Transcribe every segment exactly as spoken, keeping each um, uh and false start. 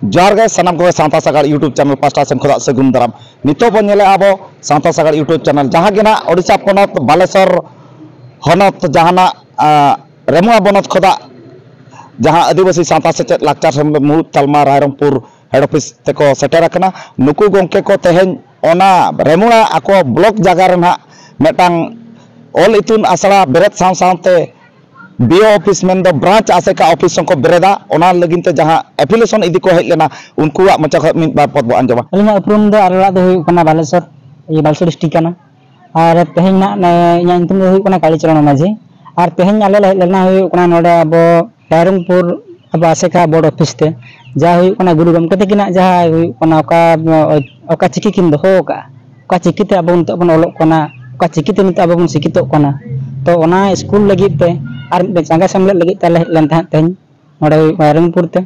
ᱡᱚᱦᱟᱨ ᱜᱮ ᱥᱟᱱᱟᱢ ᱠᱚᱜᱮ ᱥᱟᱶᱛᱟ ᱥᱟᱜᱟᱲ YouTube channel ᱯᱟᱦᱴᱟ ᱥᱮᱱ ᱠᱷᱚᱱᱟᱜ ᱥᱟᱹᱜᱩᱱ ᱫᱟᱨᱟᱢ᱾ ᱱᱤᱛᱚᱜ ᱵᱚᱱ ᱧᱮᱞᱮᱫᱼᱟ ᱟᱵᱚ ᱥᱟᱶᱛᱟ ᱥᱟᱜᱟᱲ YouTube channel, ᱡᱟᱦᱟᱸ ᱜᱮ ᱱᱟᱜ ᱳᱰᱤᱥᱟ ᱯᱚᱱᱚᱛ ᱵᱟᱞᱮᱥᱚᱨ ᱦᱚᱱᱚᱛ ᱡᱟᱦᱟᱱᱟᱜ ᱨᱮᱢᱩᱟ ᱵᱚᱱᱚᱛ ᱠᱷᱚᱱᱟᱜ ᱡᱟᱦᱟᱸ ᱟᱹᱫᱤᱵᱟᱹᱥᱤ ᱥᱟᱶᱛᱟ ᱥᱮᱪᱮᱫ ᱞᱟᱠᱪᱟᱨ ᱥᱮᱢᱞᱮᱫ ᱢᱩᱬᱩᱫ ᱛᱟᱞᱢᱟ ᱨᱟᱭᱨᱚᱝᱯᱩᱨ ᱦᱮᱰ ᱚᱯᱷᱤᱥ ᱛᱮᱠᱚ ᱥᱮᱴᱮᱨ ᱟᱠᱟᱱᱟ᱾ ᱱᱩᱠᱩ ᱜᱚᱢᱠᱮ ᱠᱚ ᱛᱮᱦᱮᱧ ᱚᱱᱟ ᱨᱮᱢᱩᱲᱟ ᱟᱠᱚ ᱵᱞᱚᱠ ᱡᱟᱭᱜᱟ ᱨᱮ ᱱᱟᱦᱟᱜ ᱢᱤᱫᱴᱟᱝ ᱚᱞ ᱤᱛᱩᱱ ᱟᱥᱲᱟ ᱵᱮᱨᱮᱫ ᱥᱟᱶ ᱥᱟᱶᱛᱮ ᱵᱤ ᱳ ᱚᱯᱷᱤᱥ ᱢᱮᱱᱫᱚ ᱵᱨᱟᱧᱪ ᱟᱥᱮᱠᱟ ᱚᱯᱷᱤᱥ ᱦᱚᱸᱠᱚ ᱵᱮᱨᱮᱫᱟ᱾ ᱚᱱᱟ ᱞᱟᱹᱜᱤᱫ ᱛᱮ ᱡᱟᱦᱟᱸ ᱮᱯᱞᱤᱠᱮᱥᱚᱱ ᱤᱫᱤ ᱠᱚ ᱦᱮᱡ ᱞᱮᱱᱟ, ᱩᱱᱠᱩᱣᱟᱜ ᱢᱚᱪᱟ ᱠᱷᱚᱱ ᱢᱤᱫ ᱵᱟᱨ ᱯᱚᱫ ᱵᱚ ᱟᱸᱡᱚᱢᱟ᱾ ᱟᱹᱞᱤᱧᱟᱜ ᱩᱯᱨᱩᱢ ᱫᱚ ᱟᱨ ᱚᱲᱟᱜ ᱫᱚ ᱦᱩᱭᱩᱜ ᱠᱟᱱᱟ ᱵᱟᱞᱮᱥᱚᱨ, ᱤᱭᱟᱹ ᱵᱟᱞᱮᱥᱚᱨ ᱰᱤᱥᱴᱨᱤᱠᱴ ᱠᱟᱱᱟ᱾ ᱟᱨ ᱛᱮᱦᱮᱧ ᱱᱟᱜ ᱱᱮ-, ᱤᱧᱟᱹᱜ ᱧᱩᱛᱩᱢ ᱫᱚ ᱦᱩᱭᱩᱜ ᱠᱟᱱᱟ ᱠᱟᱞᱤᱪᱚᱨᱚᱬ ᱢᱟᱹᱡᱷᱤ᱾ ᱟᱨ ᱛᱮᱦᱮᱧ ᱟᱞᱮ ᱞᱮ ᱦᱮᱡ ᱞᱮᱱᱟ ᱦᱩᱭᱩᱜ ᱠᱟᱱᱟ ᱱᱚᱰᱮ ᱟᱵᱚ ᱨᱟᱭᱨᱚᱝᱯᱩᱨ ᱟᱵᱚ ᱟᱥᱮᱠᱟ ᱵᱳᱨᱰ ᱚᱯᱷᱤᱥ ᱛᱮ, ᱡᱟᱦᱟᱸ ᱦᱩᱭᱩᱜ ᱠᱟᱱᱟ ᱜᱩᱨᱩ ᱜᱚᱢᱠᱮ ᱛᱟᱹᱠᱤᱱᱟᱜ ᱡᱟᱦᱟᱸ ᱦᱩᱭᱩᱜ ᱠᱟᱱᱟ ᱚᱠᱟ, ᱚᱠᱟ ᱪᱤᱠᱤ ᱠᱤᱱ ᱫᱚᱦᱚ ᱟᱠᱟᱫᱼᱟ, ᱚᱠᱟ ᱪᱤᱠᱤ ᱛᱮ ᱟᱵᱚ ᱱᱤᱛᱚᱜ ᱵᱚᱱ ᱚᱞᱚᱜ ᱠᱟᱱᱟ, ᱚᱠᱟ ᱪᱤᱠᱤ ᱛᱮ ᱱᱤᱛᱚᱜ ᱟᱵᱚ ᱵᱚᱱ ᱥᱤᱠᱷᱤᱛᱚᱜ ᱠᱟᱱᱟ᱾ ᱛᱚ ᱚᱱᱟ ᱥᱠᱩᱞ ᱞᱟᱹᱜᱤᱫ ᱛᱮ ᱟᱨ ᱢᱤᱫᱴᱮᱱ ᱪᱟᱸᱜᱟ ᱥᱮᱢᱞᱮᱫ ᱞᱟᱹᱜᱤᱫ ᱛᱮ ᱟᱞᱮ ᱦᱮᱡ ᱞᱮᱱ ᱛᱟᱦᱮᱸᱫ ᱛᱮᱦᱮᱧ ᱱᱚᱰᱮ ᱦᱩᱭᱩᱜ ᱠᱟᱱᱟ ᱨᱟᱭᱨᱚᱝᱯᱩᱨ ᱛᱮ᱾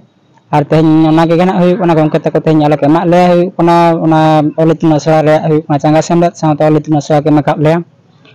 ᱟᱨ ᱛᱮᱦᱮᱧ ᱚᱱᱟ ᱜᱮ ᱱᱟᱜ ᱦᱩᱭᱩᱜ ᱠᱟᱱᱟ ᱜᱚᱢᱠᱮ ᱛᱟᱠᱚ ᱛᱮᱦᱮᱧ ᱟᱞᱮ ᱠᱚ ᱮᱢᱟᱜ ᱞᱮᱭᱟ ᱦᱩᱭᱩᱜ ᱠᱟᱱᱟ ᱚᱱᱟ ᱚᱞ ᱤᱛᱩᱱ ᱟᱥᱲᱟ ᱨᱮᱭᱟᱜ ᱦᱩᱭᱩᱜ ᱠᱟᱱᱟ ᱪᱟᱸᱜᱟ ᱥᱮᱢᱞᱮᱫ ᱥᱟᱶᱛᱮ ᱚᱞ ᱤᱛᱩᱱ ᱟᱥᱲᱟ ᱠᱚ ᱮᱢ ᱟᱠᱟᱫ ᱞᱮᱭᱟ᱾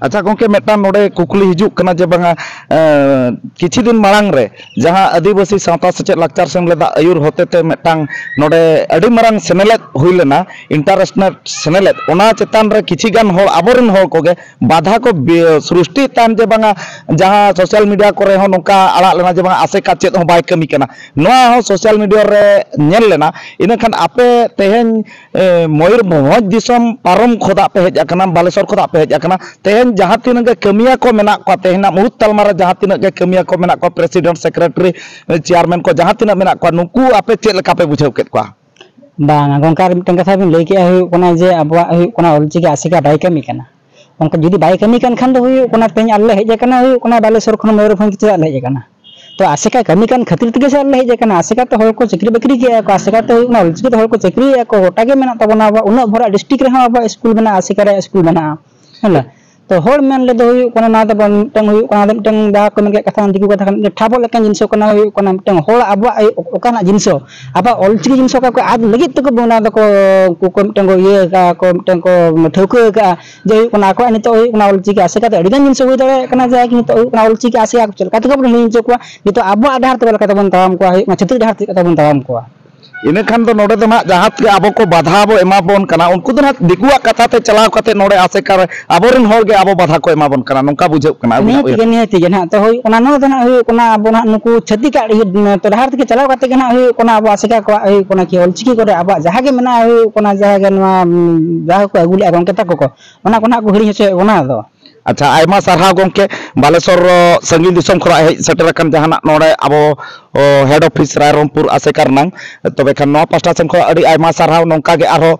ᱟᱪᱪᱷᱟ ᱜᱚᱢᱠᱮ, ᱢᱤᱫᱴᱟᱝ ᱱᱚᱰᱮ ᱠᱩᱠᱞᱤ ᱦᱤᱡᱩᱜ ᱠᱟᱱᱟ ᱡᱮ ᱵᱟᱝᱟ, ᱮᱸ, ᱠᱤᱪᱷᱩ ᱫᱤᱱ ᱢᱟᱲᱟᱝ ᱨᱮ ᱡᱟᱦᱟᱸ ᱟᱹᱫᱤᱵᱟᱹᱥᱤ ᱥᱟᱶᱛᱟ ᱥᱮᱪᱮᱫ ᱞᱟᱠᱪᱟᱨ ᱥᱮᱢᱞᱮᱫᱟᱜ ᱟᱹᱭᱩᱨ ᱦᱚᱛᱮᱛᱮ ᱢᱤᱫᱴᱟᱝ ᱱᱚᱰᱮ ᱟᱹᱰᱤ ᱢᱟᱨᱟᱝ ᱥᱮᱱᱮᱞᱮᱫ ᱦᱩᱭ ᱞᱮᱱᱟ, ᱤᱱᱴᱟᱨᱱᱮᱥᱱᱟᱞ ᱥᱮᱱᱮᱞᱮᱫ, ᱚᱱᱟ ᱪᱮᱛᱟᱱ ᱨᱮ ᱠᱤᱪᱷᱤ ᱜᱟᱱ ᱦᱚᱲ, ᱟᱵᱚᱨᱮᱱ ᱦᱚᱲ ᱠᱚᱜᱮ ᱵᱟᱫᱷᱟ ᱠᱚ ᱵᱤ-, ᱥᱨᱤᱥᱴᱤᱭᱮᱫ ᱛᱟᱦᱮᱱ ᱡᱮ ᱵᱟᱝᱟ, ᱡᱟᱦᱟᱸ ᱥᱳᱥᱟᱞ ᱢᱤᱰᱤᱭᱟ ᱠᱚᱨᱮ ᱦᱚᱸ ᱱᱚᱝᱠᱟ ᱟᱲᱟᱜ ᱞᱮᱱᱟ ᱡᱮ ᱵᱟᱝᱟ ᱟᱥᱮᱠᱟ ᱪᱮᱫ ᱦᱚᱸ ᱵᱟᱭ ᱠᱟᱹᱢᱤ ᱠᱟᱱᱟ᱾ ᱱᱚᱣᱟ ᱦᱚᱸ ᱥᱳᱥᱟᱞ ᱢᱤᱰᱤᱭᱟ ᱨᱮ ᱧᱮᱞ ᱞᱮᱱᱟ᱾ ᱤᱱᱟᱹᱠᱷᱟᱱ ᱟᱯᱮ ᱛᱮᱦᱮᱧ, ᱮ, ᱢᱚᱭᱩᱨᱵᱷᱚᱸᱡᱽ ᱫᱤᱥᱚᱢ ᱯᱟᱨᱚᱢ ᱠᱷᱚᱫᱟᱜ ᱯᱮ ᱦᱮᱡ ᱟᱠᱟᱱᱟ, ᱵᱟᱞᱮᱥᱚᱨ ᱠᱷᱚᱫᱟᱜ ᱯᱮ ᱦᱮᱡ ᱟᱠᱟᱱᱟ᱾ ᱛᱮᱦᱮᱧ ᱡᱟᱦᱟᱸ ᱛᱤᱱᱟᱹᱜ ᱜᱮ ᱠᱟᱹᱢᱤᱭᱟᱹ ᱠᱚ ᱢᱮᱱᱟᱜ ᱠᱚᱣᱟ, ᱛᱮᱦᱮᱧᱟᱜ ᱢᱩᱲᱩᱫ ᱛᱟᱞᱢᱟ ᱨᱮ ᱡᱟᱦᱟᱸ ᱛᱤᱱᱟᱹᱜ ᱜᱮ ᱠᱟᱹᱢᱤᱭᱟᱹ ᱠᱚ ᱢᱮᱱᱟᱜ ᱠᱚᱣᱟ, ᱯᱨᱮᱥᱤᱰᱮᱱᱴ, ᱥᱮᱠᱨᱮᱴᱟᱨᱤ, ᱪᱮᱭᱟᱨᱢᱮᱱ ᱠᱚ ᱡᱟᱦᱟᱸ ᱛᱤᱱᱟᱹᱜ ᱢᱮᱱᱟᱜ ᱠᱚᱣᱟ, ᱱᱩᱠᱩ ᱟᱯᱮ ᱪᱮᱫ ᱞᱮᱠᱟ ᱯᱮ ᱵᱩᱡᱷᱟᱹᱣ ᱠᱮᱫ ᱠᱚᱣᱟ? ᱵᱟᱝ, ᱜᱚᱢᱠᱮ, ᱟᱨ ᱢᱤᱫᱴᱟᱝ ᱠᱟᱛᱷᱟ ᱵᱤᱱ ᱞᱟᱹᱭ ᱠᱮᱜᱼᱟ, ᱦᱩᱭᱩᱜ ᱠᱟᱱᱟ ᱡᱮ ᱟᱵᱚᱣᱟᱜ ᱦᱩᱭᱩᱜ ᱠᱟᱱᱟ ᱚᱞᱪᱤᱠᱤ ᱟᱥᱮᱠᱟ ᱵᱟᱭ ᱠᱟᱹᱢᱤ ᱠᱟᱱᱟ᱾ ᱚᱱᱠᱟ ᱡᱩᱫᱤ ᱵᱟᱭ ᱠᱟᱹᱢᱤ ᱠᱟᱱ ᱠᱷᱟᱱ ᱫᱚ ᱦᱩᱭᱩᱜ ᱠᱟᱱᱟ, ᱛᱮᱦᱮᱧ ᱟᱞᱮ ᱞᱮ ᱦᱮᱡ ᱟᱠᱟᱱᱟ, ᱦᱩᱭᱩᱜ ᱠᱟᱱᱟ ᱵᱟᱞᱮᱥᱚᱨ ᱠᱷᱚᱱ ᱢᱚᱭᱩᱨᱵᱷᱚᱸᱡᱽ ᱪᱮᱫᱟᱜ ᱞᱮ ᱦᱮᱡ ᱟᱠᱟᱱᱟ? ᱛᱚ ᱟᱥᱮᱠᱟ ᱠᱟᱹᱢᱤ ᱠᱟᱱ ᱠᱷᱟᱹᱛᱤᱨ ᱛᱮᱜᱮ ᱥᱮ ᱟᱞᱮ ᱞᱮ ᱦᱮᱡ ᱟᱠᱟᱱᱟ᱾ ᱟᱥᱮᱠᱟ ᱛᱮ ᱦᱚᱲ ᱠᱚ ᱪᱟᱹᱠᱨᱤ ᱵᱟᱹᱠᱨᱤ ᱠᱮᱜᱼᱟ ᱠᱚ, ᱟᱥᱮᱠᱟ ᱛᱮ ᱦᱩᱭᱩᱜ ᱠᱟᱱᱟ ᱚᱞᱪᱤᱠᱤ ᱛᱮ ᱦᱚᱲ ᱠᱚ ᱪᱟᱹᱠᱨᱤᱭᱮᱜᱼᱟ ᱠᱚ, ᱜᱚᱴᱟ ᱜᱮ ᱢᱮᱱᱟᱜ ᱛᱟᱵᱚᱱᱟ, ᱟᱵᱚᱣᱟᱜ ᱩᱱᱟᱹᱜ ᱵᱷᱚᱨᱟ ᱰᱤᱥᱴᱨᱤᱠᱴ ᱨᱮᱦᱚᱸ ᱟᱵᱚᱣᱟᱜ ᱥᱠᱩᱞ ᱢᱮᱱᱟᱜᱼᱟ, ᱟᱥᱮᱠᱟ ᱨᱮᱭᱟᱜ ᱥᱠᱩᱞ ᱢᱮᱱᱟᱜᱼᱟ᱾ ᱦᱮᱸ ᱞᱮ? ᱛᱚ ᱦᱚᱲ ᱢᱮᱱ ᱞᱮᱫᱚ ᱦᱩᱭᱩᱜ ᱠᱟᱱᱟ, ᱱᱚᱣᱟ ᱫᱚ ᱵᱟᱝ ᱢᱤᱫᱴᱟᱝ ᱦᱩᱭᱩᱜ ᱠᱟᱱᱟ, ᱟᱫᱚ ᱢᱤᱫᱴᱟᱝ ᱡᱟᱦᱟᱸ ᱠᱚ ᱢᱮᱱ ᱠᱮᱫ ᱠᱟᱛᱷᱟ ᱠᱟᱱᱟ, ᱫᱤᱠᱩ ᱠᱟᱛᱷᱟ ᱠᱟᱱᱟ, ᱢᱤᱫᱴᱟᱝ ᱴᱷᱟᱵᱚᱜ ᱞᱮᱠᱟᱱ ᱡᱤᱱᱤᱥ ᱠᱟᱱᱟ, ᱦᱩᱭᱩᱜ ᱠᱟᱱᱟ ᱢᱤᱫᱴᱟᱝ ᱦᱚᱲ ᱟᱵᱚᱣᱟᱜ ᱚᱠᱟᱱᱟᱜ ᱡᱤᱱᱤᱥ ᱦᱚᱸ, ᱟᱵᱚᱣᱟᱜ ᱚᱞᱪᱤᱠᱤ ᱡᱤᱱᱤᱥ ᱦᱚᱸ ᱚᱠᱟ ᱠᱚ ᱟᱫ ᱞᱟᱹᱜᱤᱫ ᱛᱮᱠᱚ ᱚᱱᱟ ᱫᱚᱠᱚ ᱩᱱᱠᱩ ᱠᱚ ᱢᱤᱫᱴᱟᱝ ᱠᱚ ᱤᱭᱟᱹ ᱟᱠᱟᱫᱼᱟ, ᱠᱚ ᱢᱤᱫᱴᱟᱝ ᱠᱚ ᱴᱷᱟᱹᱣᱠᱟᱹ ᱟᱠᱟᱫᱼᱟ᱾ ᱡᱮ ᱦᱩᱭᱩᱜ ᱠᱟᱱᱟ ᱟᱠᱚᱣᱟᱜ ᱱᱤᱛᱚᱜ ᱦᱩᱭᱩᱜ ᱠᱟᱱᱟ ᱚᱞᱪᱤᱠᱤ ᱟᱥᱮᱠᱟ ᱛᱮ ᱟᱹᱰᱤᱜᱟᱱ ᱡᱤᱱᱤᱥ ᱦᱩᱭ ᱫᱟᱲᱮᱭᱟᱜ ᱠᱟᱱᱟ, ᱡᱟᱦᱟᱸ ᱠᱤ ᱱᱤᱛᱚᱜ ᱦᱩᱭᱩᱜ ᱠᱟᱱᱟ ᱚᱞᱪᱤᱠᱤ ᱟᱥᱮᱠᱟ ᱪᱮᱫ ᱞᱮᱠᱟ ᱛᱮᱠᱚ ᱵᱚᱱ ᱦᱤᱲᱤᱧ ᱦᱚᱪᱚ ᱠᱚᱣᱟ, ᱱᱤᱛᱚᱜ ᱟᱵᱚᱣᱟᱜ ᱰᱟᱦᱟᱨ ᱛᱮ ᱚᱠᱟ ᱞᱮᱠᱟ ᱛᱮᱵᱚᱱ ᱛᱟᱲᱟᱢ ᱠᱚᱣᱟ, ᱦᱩᱭᱩᱜ ᱠᱟᱱᱟ ᱪᱷᱟᱹᱛᱤᱠ ᱰᱟᱦᱟᱨ ᱛᱮ ᱪᱮᱫ ᱞᱮᱠᱟ ᱛᱮᱵᱚᱱ ᱛᱟᱲᱟᱢ ᱠᱚᱣᱟ᱾ ᱤᱱᱟᱹ ᱠᱷᱟᱱ ᱫᱚ ᱱᱚᱰᱮ ᱫᱚ ᱱᱟᱦᱟᱜ ᱡᱟᱦᱟᱸ ᱛᱮ ᱟᱵᱚ ᱠᱚ ᱵᱟᱫᱷᱟ ᱵᱚ ᱮᱢᱟ ᱵᱚᱱ ᱠᱟᱱᱟ, ᱩᱱᱠᱩ ᱫᱚ ᱱᱟᱦᱟᱜ ᱫᱤᱠᱩᱣᱟᱜ ᱠᱟᱛᱷᱟ ᱛᱮ ᱪᱟᱞᱟᱣ ᱠᱟᱛᱮ ᱱᱚᱰᱮ ᱟᱥᱮᱠᱟ ᱨᱮ ᱟᱵᱚᱨᱮᱱ ᱦᱚᱲ ᱜᱮ ᱟᱵᱚ ᱵᱟᱫᱷᱟ ᱠᱚ ᱮᱢᱟ ᱵᱚᱱ ᱠᱟᱱᱟ, ᱱᱚᱝᱠᱟ ᱵᱩᱡᱷᱟᱹᱜ ᱠᱟᱱᱟ ᱟᱹᱵᱤᱱᱟᱜ ᱱᱤᱦᱟᱹᱛ ᱜᱮ, ᱩᱭᱦᱟᱹᱨ? ᱱᱤᱦᱟᱹᱛ ᱜᱮ ᱱᱟᱦᱟᱜ᱾ ᱛᱚ, ᱦᱩᱭᱩᱜ ᱠᱟᱱᱟ, ᱱᱚᱣᱟ ᱫᱚ ᱱᱟᱦᱟᱜ ᱦᱩᱭᱩᱜ ᱠᱟᱱᱟ ᱟᱵᱚ ᱱᱟᱦᱟᱜ ᱱᱩᱠᱩ ᱪᱷᱟᱹᱛᱤᱠᱟᱜ ᱤᱭᱟᱹ, ᱛᱚ, ᱰᱟᱦᱟᱨ ᱛᱮᱜᱮ ᱪᱟᱞᱟᱣ ᱠᱟᱛᱮ ᱜᱮ ᱱᱟᱦᱟᱜ ᱦᱩᱭᱩᱜ ᱠᱟᱱᱟ ᱟᱵᱚ ᱟᱥᱮᱠᱟ ᱠᱚᱣᱟᱜ ᱦᱩᱭᱩᱜ ᱠᱟᱱᱟ ᱠᱤ ᱚᱞᱪᱤᱠᱤ ᱠᱚᱨᱮ ᱟᱵᱚᱣᱟᱜ ᱡᱟᱦᱟᱸ ᱜᱮ ᱢᱮᱱᱟᱜᱼᱟ, ᱦᱩᱭᱩᱜ ᱠᱟᱱᱟ ᱡᱟᱦᱟᱸ ᱜᱮ ᱱᱚᱣᱟ, ᱩᱢ, ᱡᱟᱦᱟᱸ ᱠᱚ ᱟᱹᱜᱩ ᱞᱮᱜᱼᱟ ᱜᱚᱢᱠᱮ ᱛᱟᱠᱚ ᱠᱚ, ᱚᱱᱟ ᱠᱚ ᱱᱟᱦᱟᱜ ᱠᱚ ᱦᱤᱲᱤᱧ ᱦᱚᱪᱚᱭᱮᱫ ᱵᱚᱱᱟ ᱟᱫᱚ᱾ ᱟᱪᱪᱷᱟ, ᱟᱭᱢᱟ ᱥᱟᱨᱦᱟᱣ ᱜᱚᱢᱠᱮ, ᱵᱟᱞᱮᱥᱚᱨ, ᱚ, ᱥᱟᱺᱜᱤᱧ ᱫᱤᱥᱚᱢ ᱠᱷᱚᱱᱟᱜ ᱦᱮᱡ ᱥᱮᱴᱮᱨ ᱟᱠᱟᱱ ᱡᱟᱦᱟᱱᱟᱜ ᱱᱚᱰᱮ ᱟᱵᱚ, ᱚ, head office ᱨᱟᱭᱨᱚᱝᱯᱩᱨ ᱟᱥᱮᱠᱟ ᱨᱮᱱᱟᱝ᱾ ᱛᱚᱵᱮ ᱠᱷᱟᱱ ᱱᱚᱣᱟ ᱯᱟᱥᱴᱟ ᱥᱮᱱ ᱠᱷᱚᱱ ᱟᱹᱰᱤ ᱟᱭᱢᱟ ᱥᱟᱨᱦᱟᱣ, ᱱᱚᱝᱠᱟ ᱜᱮ ᱟᱨᱦᱚᱸ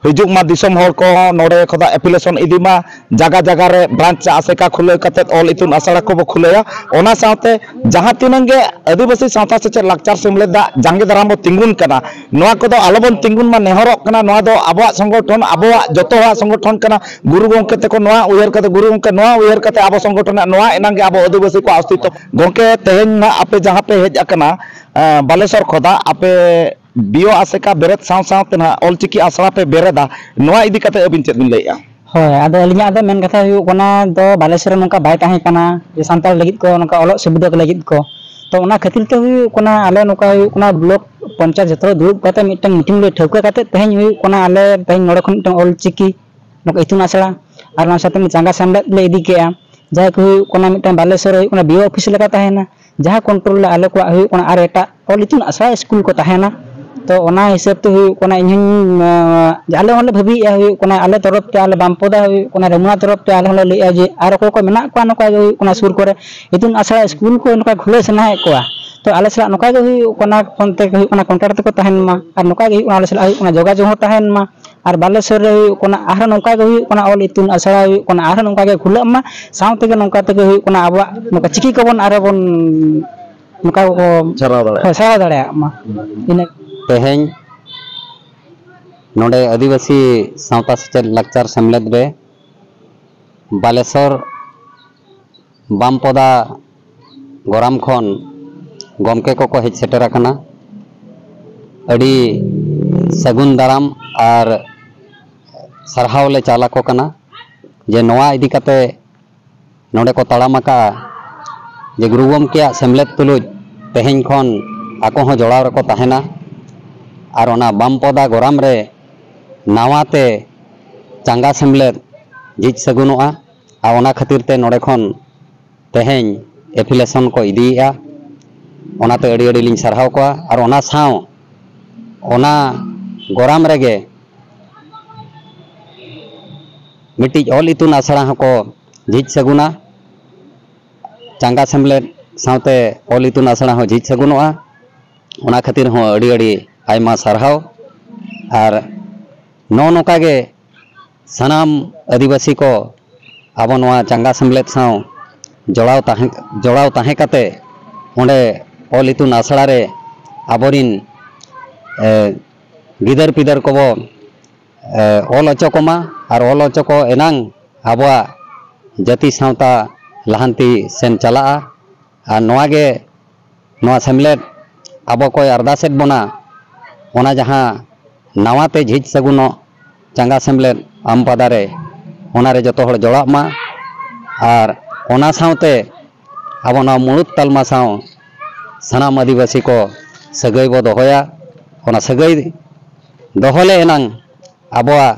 ᱦᱤᱡᱩᱜ ᱢᱟ ᱫᱤᱥᱚᱢ ᱦᱚᱲ ᱠᱚ ᱱᱚᱰᱮ ᱠᱷᱚᱱᱟᱜ affiliation ᱤᱫᱤ ᱢᱟ, ᱡᱟᱭᱜᱟ ᱡᱟᱭᱜᱟ ᱨᱮ branch ᱟᱥᱮᱠᱟ ᱠᱷᱩᱞᱟᱹᱣ ᱠᱟᱛᱮᱫ ᱚᱞ ᱤᱛᱩᱱ ᱟᱥᱲᱟ ᱠᱚᱵᱚ ᱠᱷᱩᱞᱟᱹᱣᱟ᱾ ᱚᱱᱟ ᱥᱟᱶᱛᱮ ᱡᱟᱦᱟᱸ ᱛᱤᱱᱟᱹᱜ ᱜᱮ ᱟᱹᱫᱤᱵᱟᱹᱥᱤ ᱥᱟᱶᱛᱟ ᱥᱮᱪᱮᱫ ᱞᱟᱠᱪᱟᱨ ᱥᱮᱢᱞᱮᱫᱟᱜ ᱡᱟᱸᱜᱮ ᱫᱟᱨᱟᱢ ᱵᱚ ᱛᱤᱸᱜᱩᱱ ᱠᱟᱱᱟ, ᱱᱚᱣᱟ ᱠᱚᱫᱚ ᱟᱞᱚᱵᱚᱱ ᱛᱤᱸᱜᱩᱱ ᱢᱟ, ᱱᱮᱦᱚᱨᱚᱜ ᱠᱟᱱᱟ᱾ ᱱᱚᱣᱟ ᱫᱚ ᱟᱵᱚᱣᱟᱜ ᱥᱚᱝᱜᱚᱴᱷᱚᱱ, ᱟᱵᱚᱣᱟᱜ ᱡᱚᱛᱚᱣᱟᱜ ᱥᱚᱝᱜᱚᱴᱷᱚᱱ ᱠᱟᱱᱟ᱾ ᱜᱩᱨᱩ ᱜᱚᱢᱠᱮ ᱛᱟᱠᱚ ᱱᱚᱣᱟ ᱩᱭᱦᱟᱹᱨ ᱠᱟᱛᱮ, ᱜᱩᱨᱩ ᱜᱚᱢᱠᱮ ᱱᱚᱣᱟ ᱩᱭᱦᱟᱹᱨ ᱠᱟᱛᱮ ᱟᱵᱚ ᱥᱚᱝᱜᱚᱴᱷᱚᱱᱟᱜ ᱱᱚᱣᱟ ᱮᱱᱟᱝ ᱜᱮ ᱟᱵᱚ ᱟᱹᱫᱤᱵᱟᱹᱥᱤ ᱠᱚᱣᱟᱜ ᱚᱥᱛᱤᱛᱛᱚ᱾ ᱜᱚᱢᱠᱮ, ᱛᱮᱦᱮᱧ ᱱᱟᱜ ᱟᱯᱮ ᱡᱟᱦᱟᱸ ᱯᱮ ᱦᱮᱡ ᱟᱠᱟᱱᱟ, ᱮᱸ, ᱵᱟᱞᱮᱥᱚᱨ ᱠᱷᱚᱱᱟᱜ, ᱟᱯᱮ ᱵᱤᱭᱳ ᱟᱥᱮᱠᱟ ᱵᱮᱨᱮᱫ ᱥᱟᱶ ᱥᱟᱶᱛᱮ ᱱᱟᱦᱟᱜ ᱚᱞᱪᱤᱠᱤ ᱟᱥᱲᱟ ᱯᱮ ᱵᱮᱨᱮᱫᱟ, ᱱᱚᱣᱟ ᱤᱫᱤ ᱠᱟᱛᱮ ᱟᱹᱵᱤᱱ ᱪᱮᱫ ᱵᱤᱱ ᱞᱟᱹᱭᱮᱫᱼᱟ? ᱦᱳᱭ, ᱟᱫᱚ ᱟᱹᱞᱤᱧᱟᱜ ᱫᱚ ᱢᱮᱱ ᱠᱟᱛᱷᱟ ᱦᱩᱭᱩᱜ ᱠᱟᱱᱟ, ᱫᱚ ᱵᱟᱞᱮᱥᱚᱨ ᱨᱮ ᱱᱚᱝᱠᱟ ᱵᱟᱭ ᱛᱟᱦᱮᱸ ᱠᱟᱱᱟ ᱡᱮ ᱥᱟᱱᱛᱟᱲ ᱞᱟᱹᱜᱤᱫ ᱠᱚ, ᱱᱚᱝᱠᱟ ᱚᱞᱚᱜ ᱥᱩᱵᱤᱫᱷᱟ ᱠᱚ ᱞᱟᱹᱜᱤᱫ ᱠᱚ᱾ ᱛᱚ, ᱚᱱᱟ ᱠᱷᱟᱹᱛᱤᱨ ᱛᱮ ᱦᱩᱭᱩᱜ ᱠᱟᱱᱟ, ᱟᱞᱮ ᱱᱚᱝᱠᱟ ᱦᱩᱭᱩᱜ ᱠᱟᱱᱟ ᱵᱞᱚᱠ ᱯᱚᱧᱪᱟᱭᱮᱛ ᱡᱚᱛᱚ ᱦᱚᱲ ᱫᱩᱲᱩᱵ ᱠᱟᱛᱮ ᱢᱤᱫᱴᱟᱝ meeting ᱞᱮ ᱴᱷᱟᱹᱣᱠᱟᱹ ᱠᱟᱛᱮ ᱛᱮᱦᱮᱧ ᱦᱩᱭᱩᱜ ᱠᱟᱱᱟ, ᱟᱞᱮ ᱛᱮᱦᱮᱧ ᱱᱚᱰᱮ ᱠᱷᱚᱱ ᱢᱤᱫᱴᱟᱝ ᱚᱞ ᱪᱤᱠᱤ ᱱᱚᱝᱠᱟ ᱤᱛᱩᱱ ᱟᱥᱲᱟ ᱟᱨ ᱚᱱᱟ ᱥᱟᱶᱛᱮ ᱢᱤᱫ ᱪᱟᱸᱜᱟ ᱥᱮᱢᱞᱮᱫ ᱞᱮ ᱤᱫᱤ ᱠᱮᱜᱼᱟ, ᱡᱟᱦᱟᱸ ᱠᱚ ᱦᱩᱭᱩᱜ ᱠᱟᱱᱟ ᱢᱤᱫᱴᱟᱝ ᱵᱟᱞᱮᱥᱚᱨ ᱨᱮ ᱦᱩᱭᱩᱜ ᱠᱟᱱᱟ ᱵᱤᱭᱳ ᱚᱯᱷᱤᱥ ᱞᱮᱠᱟ ᱛᱟᱦᱮᱱᱟ, ᱡᱟᱦᱟᱸ control ᱨᱮ ᱟᱞᱮ ᱠᱚᱣᱟᱜ ᱦᱩᱭᱩᱜ ᱠᱟᱱᱟ ᱟᱨ ᱮᱴᱟᱜ ᱚᱞ ᱤᱛᱩᱱ ᱟᱥᱲᱟ ᱥᱠᱩᱞ ᱠᱚ ᱛᱟᱦᱮᱱᱟ᱾ ᱛᱚ, ᱚᱱᱟ ᱦᱤᱥᱟᱹᱵ ᱛᱮ ᱦᱩᱭᱩᱜ ᱠᱟᱱᱟ, ᱤᱧ ᱦᱚᱸᱧ, ᱟᱸ, ᱟᱞᱮ ᱦᱚᱸᱞᱮ ᱵᱷᱟᱹᱵᱤᱭᱮᱫᱼᱟ, ᱦᱩᱭᱩᱜ ᱠᱟᱱᱟ ᱟᱞᱮ ᱛᱚᱨᱚᱯ ᱛᱮ, ᱟᱞᱮ ᱵᱟᱢᱯᱚᱫᱟ ᱦᱩᱭᱩᱜ ᱠᱟᱱᱟ, ᱨᱮᱢᱩᱱᱟ ᱛᱚᱨᱚᱯ ᱛᱮ ᱟᱞᱮ ᱦᱚᱸᱞᱮ ᱞᱟᱹᱭᱮᱫᱼᱟ ᱡᱮ ᱟᱨ ᱚᱠᱚᱭ ᱠᱚ ᱢᱮᱱᱟᱜ ᱠᱚᱣᱟ ᱱᱚᱝᱠᱟ ᱜᱮ ᱦᱩᱭᱩᱜ ᱠᱟᱱᱟ ᱥᱩᱨ ᱠᱚᱨᱮ ᱤᱛᱩᱱ ᱟᱥᱲᱟ ᱥᱠᱩᱞ ᱠᱚ ᱱᱚᱝᱠᱟ ᱠᱷᱩᱞᱟᱹᱣ ᱥᱟᱱᱟᱭᱮᱫ ᱠᱚᱣᱟ, ᱛᱚ, ᱟᱞᱮ ᱥᱟᱞᱟᱜ ᱱᱚᱝᱠᱟ ᱜᱮ ᱦᱩᱭᱩᱜ ᱠᱟᱱᱟ, ᱯᱷᱳᱱ ᱛᱮ ᱦᱩᱭᱩᱜ ᱠᱟᱱᱟ, contact ᱛᱮᱠᱚ ᱛᱟᱦᱮᱱ ᱢᱟ, ᱟᱨ ᱱᱚᱝᱠᱟ ᱜᱮ ᱦᱩᱭᱩᱜ ᱠᱟᱱᱟ, ᱟᱞᱮ ᱥᱟᱞᱟᱜ ᱦᱩᱭᱩᱜ ᱠᱟᱱᱟ ᱡᱳᱜᱟᱡᱳᱜᱽ ᱦᱚᱸ ᱛᱟᱦᱮᱱ ᱢᱟ᱾ ᱟᱨ ᱵᱟᱞᱮᱥᱚᱨ ᱨᱮ ᱦᱩᱭᱩᱜ ᱠᱟᱱᱟ, ᱟᱨᱦᱚᱸ ᱱᱚᱝᱠᱟ ᱜᱮ ᱦᱩᱭᱩᱜ ᱠᱟᱱᱟ, ᱚᱞ ᱤᱛᱩᱱ ᱟᱥᱲᱟ ᱦᱩᱭᱩᱜ ᱠᱟᱱᱟ, ᱟᱨᱦᱚᱸ ᱱᱚᱝᱠᱟ ᱜᱮ ᱠᱷᱩᱞᱟᱹᱜ ᱢᱟ, ᱥᱟᱶ ᱛᱮᱜᱮ ᱱᱚᱝᱠᱟ ᱛᱮᱜᱮ ᱦᱩᱭᱩᱜ ᱠᱟᱱᱟ, ᱟᱵᱚᱣᱟᱜ ᱱᱚᱝᱠᱟ ᱪᱤᱠᱤ ᱠᱚᱵᱚᱱ ᱟᱨᱦᱚᱸ ᱵᱚᱱ ᱱᱚᱝᱠᱟ ᱠᱚ ᱥᱟᱨᱦᱟᱣ ᱫᱟᱲᱮᱭᱟᱜᱼᱟ᱾ ᱦᱳᱭ, ᱥᱟᱨᱦᱟᱣ ᱫᱟᱲᱮᱭᱟᱜ ᱢᱟ᱾ ᱤᱱᱟᱹ ᱛᱮᱦᱮᱧ ᱱᱚᱰᱮ ᱟᱹᱫᱤᱵᱟᱹᱥᱤ ᱥᱟᱶᱛᱟ ᱥᱮᱪᱮᱫ ᱞᱟᱠᱪᱟᱨ ᱥᱮᱢᱞᱮᱫ ᱨᱮ ᱵᱟᱞᱮᱥᱚᱨ ᱵᱟᱢᱯᱚᱫᱟ ᱜᱚᱨᱟᱢ ᱠᱷᱚᱱ ᱜᱚᱢᱠᱮ ᱠᱚᱠᱚ ᱦᱮᱡ ᱥᱮᱴᱮᱨ ᱟᱠᱟᱱᱟ᱾ ᱟᱹᱰᱤ ᱥᱟᱹᱜᱩᱱ ᱫᱟᱨᱟᱢ ᱟᱨ ᱥᱟᱨᱦᱟᱣ ᱞᱮ ᱪᱟᱞ ᱟᱠᱚ ᱠᱟᱱᱟ ᱡᱮ ᱱᱚᱣᱟ ᱤᱫᱤ ᱠᱟᱛᱮ ᱱᱚᱰᱮ ᱠᱚ ᱛᱟᱲᱟᱢ ᱟᱠᱟᱫᱼᱟ ᱡᱮ ᱜᱩᱨᱩ ᱜᱚᱢᱠᱮᱭᱟᱜ ᱥᱮᱢᱞᱮᱫ ᱛᱩᱞᱩᱡ ᱛᱮᱦᱮᱧ ᱠᱷᱚᱱ ᱟᱠᱚ ᱦᱚᱸ ᱡᱚᱲᱟᱣ ᱨᱮᱠᱚ ᱛᱟᱦᱮᱱᱟ᱾ ᱟᱨ ᱚᱱᱟ ᱵᱟᱢᱯᱚᱫᱟ ᱜᱚᱨᱟᱢ ᱨᱮ ᱱᱟᱣᱟ ᱛᱮ ᱪᱟᱸᱜᱟ ᱥᱮᱢᱞᱮᱫ ᱡᱷᱤᱡ ᱥᱟᱹᱜᱩᱱᱚᱜᱼᱟ᱾ ᱟᱨ ᱚᱱᱟ ᱠᱷᱟᱹᱛᱤᱨ ᱛᱮ ᱱᱚᱰᱮ ᱠᱷᱚᱱ ᱛᱮᱦᱮᱧ ᱮᱯᱷᱤᱞᱮᱥᱚᱱ ᱠᱚ ᱤᱫᱤᱭᱮᱫᱼᱟ᱾ ᱚᱱᱟᱛᱮ ᱟᱹᱰᱤ ᱟᱹᱰᱤ ᱞᱤᱧ ᱥᱟᱨᱦᱟᱣ ᱠᱚᱣᱟ᱾ ᱟᱨ ᱚᱱᱟ ᱥᱟᱶ ᱚᱱᱟ ᱜᱚᱨᱟᱢ ᱨᱮᱜᱮ ᱢᱤᱫᱴᱤᱡ ᱚᱞ ᱤᱛᱩᱱ ᱟᱥᱲᱟ ᱦᱚᱸᱠᱚ ᱡᱷᱤᱡ ᱥᱟᱹᱜᱩᱱᱟ᱾ ᱪᱟᱸᱜᱟ ᱥᱮᱢᱞᱮᱫ ᱥᱟᱶᱛᱮ ᱚᱞ ᱤᱛᱩᱱ ᱟᱥᱲᱟ ᱦᱚᱸ ᱡᱷᱤᱡ ᱥᱟᱹᱜᱩᱱᱚᱜᱼᱟ᱾ ᱚᱱᱟ ᱠᱷᱟᱹᱛᱤᱨ ᱦᱚᱸ ᱟᱹᱰᱤ ᱟᱹᱰᱤ ᱟᱭᱢᱟ ᱥᱟᱨᱦᱟᱣ᱾ ᱟᱨ ᱱᱚᱜᱼᱚ ᱱᱚᱝᱠᱟ ᱜᱮ ᱥᱟᱱᱟᱢ ᱟᱹᱫᱤᱵᱟᱹᱥᱤ ᱠᱚ ᱟᱵᱚ ᱱᱚᱣᱟ ᱪᱟᱸᱜᱟ ᱥᱮᱢᱞᱮᱫ ᱥᱟᱶ ᱡᱚᱲᱟᱣ ᱛᱟᱦᱮᱸ ᱡᱚᱲᱟᱣ ᱛᱟᱦᱮᱸ ᱠᱟᱛᱮ ᱚᱸᱰᱮ ᱚᱞ ᱤᱛᱩᱱ ᱟᱥᱲᱟ ᱨᱮ ᱟᱵᱚᱨᱤᱱ ᱮ, ᱜᱤᱫᱟᱹᱨ ᱯᱤᱫᱟᱹᱨ ᱠᱚᱵᱚ ᱮ, ᱚᱞ ᱦᱚᱪᱚ ᱠᱚᱢᱟ᱾ ᱟᱨ ᱚᱞ ᱦᱚᱪᱚ ᱠᱚ ᱮᱱᱟᱝ ᱟᱵᱚᱣᱟᱜ ᱡᱟᱹᱛᱤ ᱥᱟᱶᱛᱟ ᱞᱟᱦᱟᱱᱛᱤ ᱥᱮᱱ ᱪᱟᱞᱟᱜᱼᱟ᱾ ᱟᱨ ᱱᱚᱣᱟ ᱜᱮ ᱱᱚᱣᱟ ᱥᱮᱢᱞᱮᱫ ᱟᱵᱚ ᱠᱚᱭ ᱟᱨᱫᱟᱥᱮᱫ ᱵᱚᱱᱟ, ᱚᱱᱟ ᱡᱟᱦᱟᱸ ᱱᱟᱣᱟ ᱛᱮ ᱡᱷᱤᱡ ᱥᱟᱹᱜᱩᱱᱚᱜ ᱪᱟᱸᱜᱟ ᱥᱮᱢᱞᱮᱫ ᱟᱢᱯᱟᱫᱟ ᱨᱮ, ᱚᱱᱟ ᱨᱮ ᱡᱚᱛᱚ ᱦᱚᱲ ᱡᱚᱲᱟᱜ ᱢᱟ᱾ ᱟᱨ ᱚᱱᱟ ᱥᱟᱶᱛᱮ ᱟᱵᱚ ᱱᱚᱣᱟ ᱢᱩᱲᱩᱫ ᱛᱟᱞᱢᱟ ᱥᱟᱶ ᱥᱟᱱᱟᱢ ᱟᱹᱫᱤᱵᱟᱹᱥᱤ ᱠᱚ ᱥᱟᱹᱜᱟᱹᱭ ᱵᱚ ᱫᱚᱦᱚᱭᱟ᱾ ᱚᱱᱟ ᱥᱟᱹᱜᱟᱹᱭ ᱫᱚᱦᱚ ᱞᱮ ᱮᱱᱟᱝ ᱟᱵᱚᱣᱟᱜ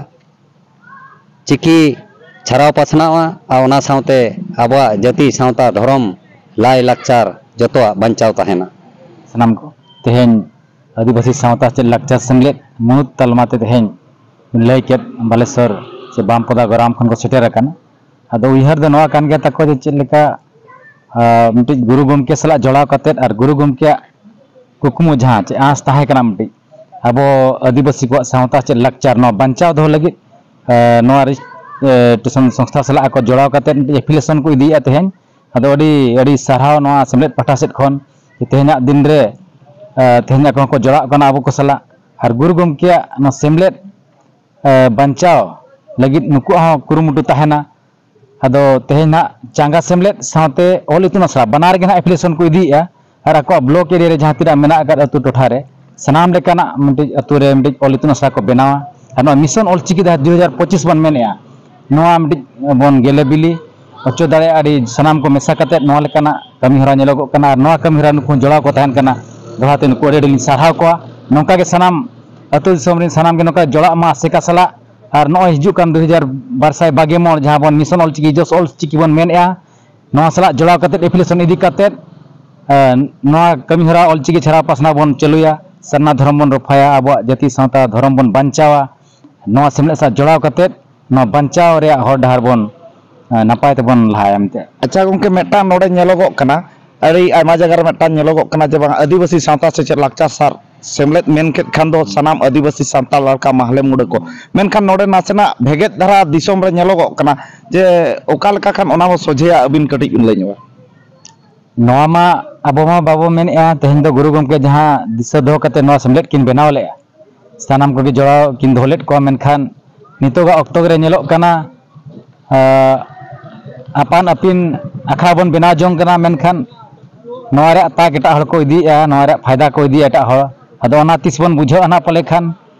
ᱪᱤᱠᱤ ᱪᱷᱟᱨᱟᱣ ᱯᱟᱥᱱᱟᱣᱟ ᱟᱨ ᱚᱱᱟ ᱥᱟᱶᱛᱮ ᱟᱵᱚᱣᱟᱜ ᱡᱟᱹᱛᱤ, ᱥᱟᱶᱛᱟ, ᱫᱷᱚᱨᱚᱢ, ᱞᱟᱭ ᱞᱟᱠᱪᱟᱨ ᱡᱚᱛᱚᱣᱟᱜ ᱵᱟᱧᱪᱟᱣ ᱛᱟᱦᱮᱱᱟ᱾ ᱥᱟᱱᱟᱢ ᱠᱚ ᱛᱮᱦᱮᱧ ᱟᱹᱫᱤᱵᱟᱹᱥᱤ ᱥᱟᱶᱛᱟ ᱪᱮᱫ ᱞᱟᱠᱪᱟᱨ ᱥᱮᱢᱞᱮᱫ ᱢᱩᱬᱩᱫ ᱛᱟᱞᱢᱟ ᱛᱮ ᱛᱮᱦᱮᱧ ᱞᱟᱹᱭ ᱠᱮᱫ ᱵᱟᱞᱮᱥᱚᱨ ᱥᱮ ᱵᱟᱢᱯᱚᱫᱟ ᱜᱚᱨᱟᱢ ᱠᱷᱚᱱ ᱠᱚ ᱥᱮᱴᱮᱨ ᱟᱠᱟᱱᱟ᱾ ᱟᱫᱚ ᱩᱭᱦᱟᱹᱨ ᱫᱚ ᱱᱚᱣᱟ ᱠᱟᱱ ᱜᱮᱭᱟ ᱛᱟᱠᱚ ᱡᱮ ᱪᱮᱫ ᱞᱮᱠᱟ, ᱟᱸ, ᱢᱤᱫᱴᱤᱡ ᱜᱩᱨᱩ ᱜᱚᱢᱠᱮ ᱥᱟᱞᱟᱜ ᱡᱚᱲᱟᱣ ᱠᱟᱛᱮᱫ ᱟᱨ ᱜᱩᱨᱩ ᱜᱚᱢᱠᱮᱭᱟᱜ ᱠᱩᱠᱢᱩ ᱡᱟᱦᱟᱸ ᱪᱮ ᱟᱸᱥ ᱛᱟᱦᱮᱸ ᱠᱟᱱᱟ ᱢᱤᱫᱴᱤᱡ ᱟᱵᱚ ᱟᱹᱫᱤᱵᱟᱹᱥᱤ ᱠᱚᱣᱟᱜ ᱥᱟᱶᱛᱟ ᱪᱮᱫ ᱞᱟᱠᱪᱟᱨ ᱱᱚᱣᱟ ᱵᱟᱧᱪᱟᱣ ᱫᱚᱦᱚ ᱞᱟᱹᱜᱤᱫ, ᱟᱸ, ᱱᱚᱣᱟ ᱨᱤᱥ-, ᱟᱸ, ᱴᱤᱭᱩᱥᱚᱱ ᱥᱚᱝᱥᱛᱷᱟ ᱥᱟᱞᱟᱜ ᱟᱠᱚ ᱡᱚᱲᱟᱣ ᱠᱟᱛᱮᱫ ᱢᱤᱫᱴᱤᱡ ᱮᱯᱷᱤᱞᱮᱥᱚᱱ ᱠᱚ ᱤᱫᱤᱭᱮᱫᱼᱟ ᱛᱮᱦᱮᱧ᱾ ᱟᱫᱚ ᱟᱹᱰᱤ, ᱟᱹᱰᱤ ᱥᱟᱨᱦᱟᱣ ᱱᱚᱣᱟ ᱥᱮᱢᱞᱮᱫ ᱯᱟᱦᱴᱟ ᱥᱮᱫ ᱠᱷᱚᱱ ᱡᱮ ᱛᱮᱦᱮᱧᱟᱜ ᱫᱤᱱ ᱨᱮ, ᱟᱸ, ᱛᱮᱦᱮᱧ ᱟᱠᱚ ᱦᱚᱸᱠᱚ ᱡᱚᱲᱟᱣ ᱠᱟᱱᱟ ᱟᱵᱚ ᱠᱚ ᱥᱟᱞᱟᱜ᱾ ᱟᱨ ᱜᱩᱨᱩ ᱜᱚᱢᱠᱮᱭᱟᱜ ᱱᱚᱣᱟ ᱥᱮᱢᱞᱮᱫ ᱮ, ᱵᱟᱧᱪᱟᱣ ᱞᱟᱹᱜᱤᱫ ᱱᱩᱠᱩᱣᱟᱜ ᱦᱚᱸ ᱠᱩᱨᱩᱢᱩᱴᱩ ᱛᱟᱦᱮᱱᱟ᱾ ᱟᱫᱚ ᱛᱮᱦᱮᱧ ᱱᱟᱦᱟᱜ ᱪᱟᱸᱜᱟ ᱥᱮᱢᱞᱮᱫ ᱥᱟᱶᱛᱮ ᱚᱞ ᱤᱛᱩᱱ ᱟᱥᱲᱟ ᱵᱟᱱᱟᱨ ᱜᱮ ᱱᱟᱦᱟᱜ ᱮᱯᱷᱤᱞᱤᱭᱮᱥᱚᱱ ᱠᱚ ᱤᱫᱤᱭᱮᱫᱼᱟ᱾ ᱟᱨ ᱟᱠᱚᱣᱟᱜ ᱵᱞᱚᱠ ᱮᱨᱤᱭᱟ ᱨᱮ ᱡᱟᱦᱟᱸ ᱛᱤᱱᱟᱹᱜ ᱢᱮᱱᱟᱜ ᱟᱠᱟᱫ ᱟᱹᱛᱩ ᱴᱚᱴᱷᱟ ᱨᱮ ᱥᱟᱱᱟᱢ ᱞᱮᱠᱟᱱᱟᱜ ᱢᱤᱫᱴᱤᱡ ᱟᱹᱛᱩ ᱨᱮ ᱢᱤᱫᱴᱤᱡ ᱚᱞ ᱤᱛᱩᱱ ᱟᱥᱲᱟ ᱠᱚ ᱵᱮᱱᱟᱣᱟ᱾ ᱟᱨ ᱱᱚᱣᱟ ᱢᱤᱥᱚᱱ ᱚᱞ ᱪᱤᱠᱤ ᱡᱟᱦᱟᱸ ᱫᱩ ᱦᱟᱡᱟᱨ ᱯᱚᱸᱪᱤᱥ ᱵᱚᱱ ᱢᱮᱱᱮᱫᱼᱟ, ᱱᱚᱣᱟ ᱢᱤᱫᱴᱤᱡ ᱵᱚᱱ ᱜᱮᱞᱮ ᱵᱤᱞᱤ ᱦᱚᱪᱚ ᱫᱟᱲᱮᱭᱟᱜᱼᱟ᱾ ᱟᱹᱰᱤ ᱥᱟᱱᱟᱢ ᱠᱚ ᱢᱮᱥᱟ ᱠᱟᱛᱮᱫ ᱱᱚᱣᱟ ᱞᱮᱠᱟᱱᱟᱜ ᱠᱟᱹᱢᱤ ᱦᱚᱨᱟ ᱧᱮᱞᱚᱜᱚᱜ ᱠᱟᱱᱟ᱾ ᱟᱨ ᱱᱚᱣᱟ ᱠᱟᱹᱢᱤ ᱦᱚᱨᱟ ᱱᱩᱠᱩ ᱦᱚᱸ ᱡᱚᱲᱟᱣ ᱠᱚ ᱛᱟᱦᱮᱱ ᱠᱟᱱᱟ᱾ ᱫᱚᱦᱲᱟ ᱛᱮ ᱱᱩᱠᱩ ᱟᱹᱰᱤ ᱟᱹᱰᱤ ᱞᱤᱧ ᱥᱟᱨᱦᱟᱣ ᱠᱚᱣᱟ᱾ ᱱᱚᱝᱠᱟ ᱜᱮ ᱥᱟᱱᱟᱢ ᱟᱹᱛᱩ ᱫᱤᱥᱚᱢ ᱨᱮᱱ ᱥᱟᱱᱟᱢ ᱜᱮ ᱱᱚᱝᱠᱟ ᱡᱚᱲᱟᱜ ᱢᱟ ᱟᱥᱮᱠᱟ ᱥᱟᱞᱟᱜ᱾ ᱟᱨ ᱱᱚᱜᱼᱚᱭ ᱦᱤᱡᱩᱜ ᱠᱟᱱ ᱫᱩ ᱦᱟᱡᱟᱨ ᱵᱟᱨ ᱥᱟᱭ ᱵᱟᱜᱮ ᱢᱚᱬ, ᱡᱟᱦᱟᱸ ᱵᱚᱱ ᱢᱤᱥᱚᱱ ᱚᱞᱪᱤᱠᱤ, ᱡᱚᱥ ᱚᱞᱪᱤᱠᱤ ᱵᱚᱱ ᱢᱮᱱᱮᱫᱼᱟ, ᱱᱚᱣᱟ ᱥᱟᱞᱟᱜ ᱡᱚᱲᱟᱣ ᱠᱟᱛᱮᱫ, ᱮᱯᱷᱤᱞᱤᱭᱮᱥᱚᱱ ᱤᱫᱤ ᱠᱟᱛᱮᱫ, ᱮ, ᱱᱚᱣᱟ ᱠᱟᱹᱢᱤ ᱦᱚᱨᱟ ᱚᱞᱪᱤᱠᱤ ᱪᱷᱟᱨᱟᱣ ᱯᱟᱥᱱᱟᱣ ᱵᱚᱱ ᱪᱟᱹᱞᱩᱭᱟ, ᱥᱟᱨᱱᱟ ᱫᱷᱚᱨᱚᱢ ᱵᱚᱱ ᱨᱚᱯᱷᱟᱭᱟ, ᱟᱵᱚᱣᱟᱜ ᱡᱟᱹᱛᱤ ᱥᱟᱶᱛᱟ ᱫᱷᱚᱨᱚᱢ ᱵᱚᱱ ᱵᱟᱧᱪᱟᱣᱟ᱾ ᱱᱚᱣᱟ ᱥᱮᱢᱞᱮᱫ ᱥᱟᱶ ᱡᱚᱲᱟᱣ ᱠᱟᱛᱮᱫ ᱱᱚᱣᱟ ᱵᱟᱧᱪᱟᱣ ᱨᱮᱭᱟᱜ ᱦᱚᱨ ᱰᱟᱦᱟᱨ ᱵᱚᱱ, ᱮ, ᱱᱟᱯᱟᱭ ᱛᱮᱵᱚᱱ ᱞᱟᱦᱟᱭᱟ ᱢᱮᱱᱛᱮ᱾ ᱟᱪᱪᱷᱟ ᱜᱚᱢᱠᱮ, ᱢᱤᱫᱴᱟᱝ ᱱᱚᱰᱮ ᱧᱮᱞᱚᱜᱚᱜ ᱠᱟᱱᱟ, ᱟᱹᱰᱤ ᱟᱭᱢᱟ ᱡᱟᱭᱜᱟ ᱨᱮ ᱢᱤᱫᱴᱟᱝ ᱧᱮᱞᱚᱜᱚᱜ ᱠᱟᱱᱟ ᱡᱮ ᱵᱟᱝ ᱟᱹᱫᱤᱵᱟᱹᱥᱤ ᱥᱟᱶᱛᱟ ᱥᱮᱪᱮᱫ ᱞᱟᱠᱪᱟᱨ ᱥᱟᱨ ᱥᱮᱢᱞᱮᱫ ᱢᱮᱱ ᱠᱮᱫ ᱠᱷᱟᱱ ᱫᱚ ᱥᱟᱱᱟᱢ ᱟᱹᱫᱤᱵᱟᱹᱥᱤ ᱥᱟᱱᱛᱟᱲ ᱞᱮᱠᱟ ᱢᱟᱦᱞᱮ ᱢᱩᱰᱟᱹ ᱠᱚ, ᱢᱮᱱᱠᱷᱟᱱ ᱱᱚᱰᱮ ᱱᱟᱥᱮᱱᱟᱜ ᱵᱷᱮᱜᱮᱫ ᱫᱷᱟᱨᱟ ᱫᱤᱥᱚᱢ ᱨᱮ ᱧᱮᱞᱚᱜᱚᱜ ᱠᱟᱱᱟ, ᱡᱮ ᱚᱠᱟ ᱞᱮᱠᱟ ᱠᱷᱟᱱ ᱚᱱᱟ ᱵᱚ ᱥᱚᱡᱷᱮᱭᱟ, ᱟᱹᱵᱤᱱ ᱠᱟᱹᱴᱤᱡ ᱵᱤᱱ ᱞᱟᱹᱭ ᱧᱚᱜᱟ᱾ ᱱᱚᱣᱟ ᱢᱟ ᱟᱵᱚ ᱢᱟ ᱵᱟᱵᱚ ᱢᱮᱱᱮᱫᱼᱟ, ᱛᱮᱦᱮᱧ ᱫᱚ ᱜᱩᱨᱩ ᱜᱚᱢᱠᱮ ᱡᱟᱦᱟᱸ ᱫᱤᱥᱟᱹ ᱫᱚᱦᱚ ᱠᱟᱛᱮ ᱱᱚᱣᱟ ᱥᱮᱢᱞᱮᱫ ᱠᱤᱱ ᱵᱮᱱᱟᱣ ᱞᱮᱫᱼᱟ, ᱥᱟᱱᱟᱢ ᱠᱚᱜᱮ ᱡᱚᱲᱟᱣ ᱠᱤᱱ ᱫᱚᱦᱚ ᱞᱮᱫ ᱠᱚᱣᱟ, ᱢᱮᱱᱠᱷᱟᱱ ᱱᱤᱛᱚᱜᱟᱜ ᱚᱠᱛᱚ ᱨᱮ ᱧᱮᱞᱚᱜ ᱠᱟᱱᱟ, ᱟᱸ, ᱟᱯᱟᱱ ᱟᱹᱯᱤᱱ ᱟᱠᱷᱲᱟ ᱵᱚᱱ ᱵᱮᱱᱟᱣ ᱡᱚᱝ ᱠᱟᱱᱟ, ᱢᱮᱱᱠᱷᱟᱱ ᱱᱚᱣᱟ ᱨᱮᱭᱟᱜ ᱛᱟᱠ ᱮᱴᱟᱜ ᱦᱚᱲ ᱠᱚ ᱤᱫᱤᱭᱮᱫᱼᱟ, ᱱᱚᱣᱟ ᱨᱮᱭᱟᱜ ᱯᱷᱟᱭᱫᱟ ᱠᱚ ᱤᱫᱤᱭᱮᱫᱼᱟ ᱮᱴᱟᱜ ᱦᱚᱲ᱾ ᱟᱫᱚ ᱚᱱᱟ ᱛᱤᱥ ᱵᱚᱱ ᱵᱩᱡᱷᱟᱹᱣᱟ ᱱᱟᱜ ᱯᱟᱞᱮ ᱠᱷᱟᱱ,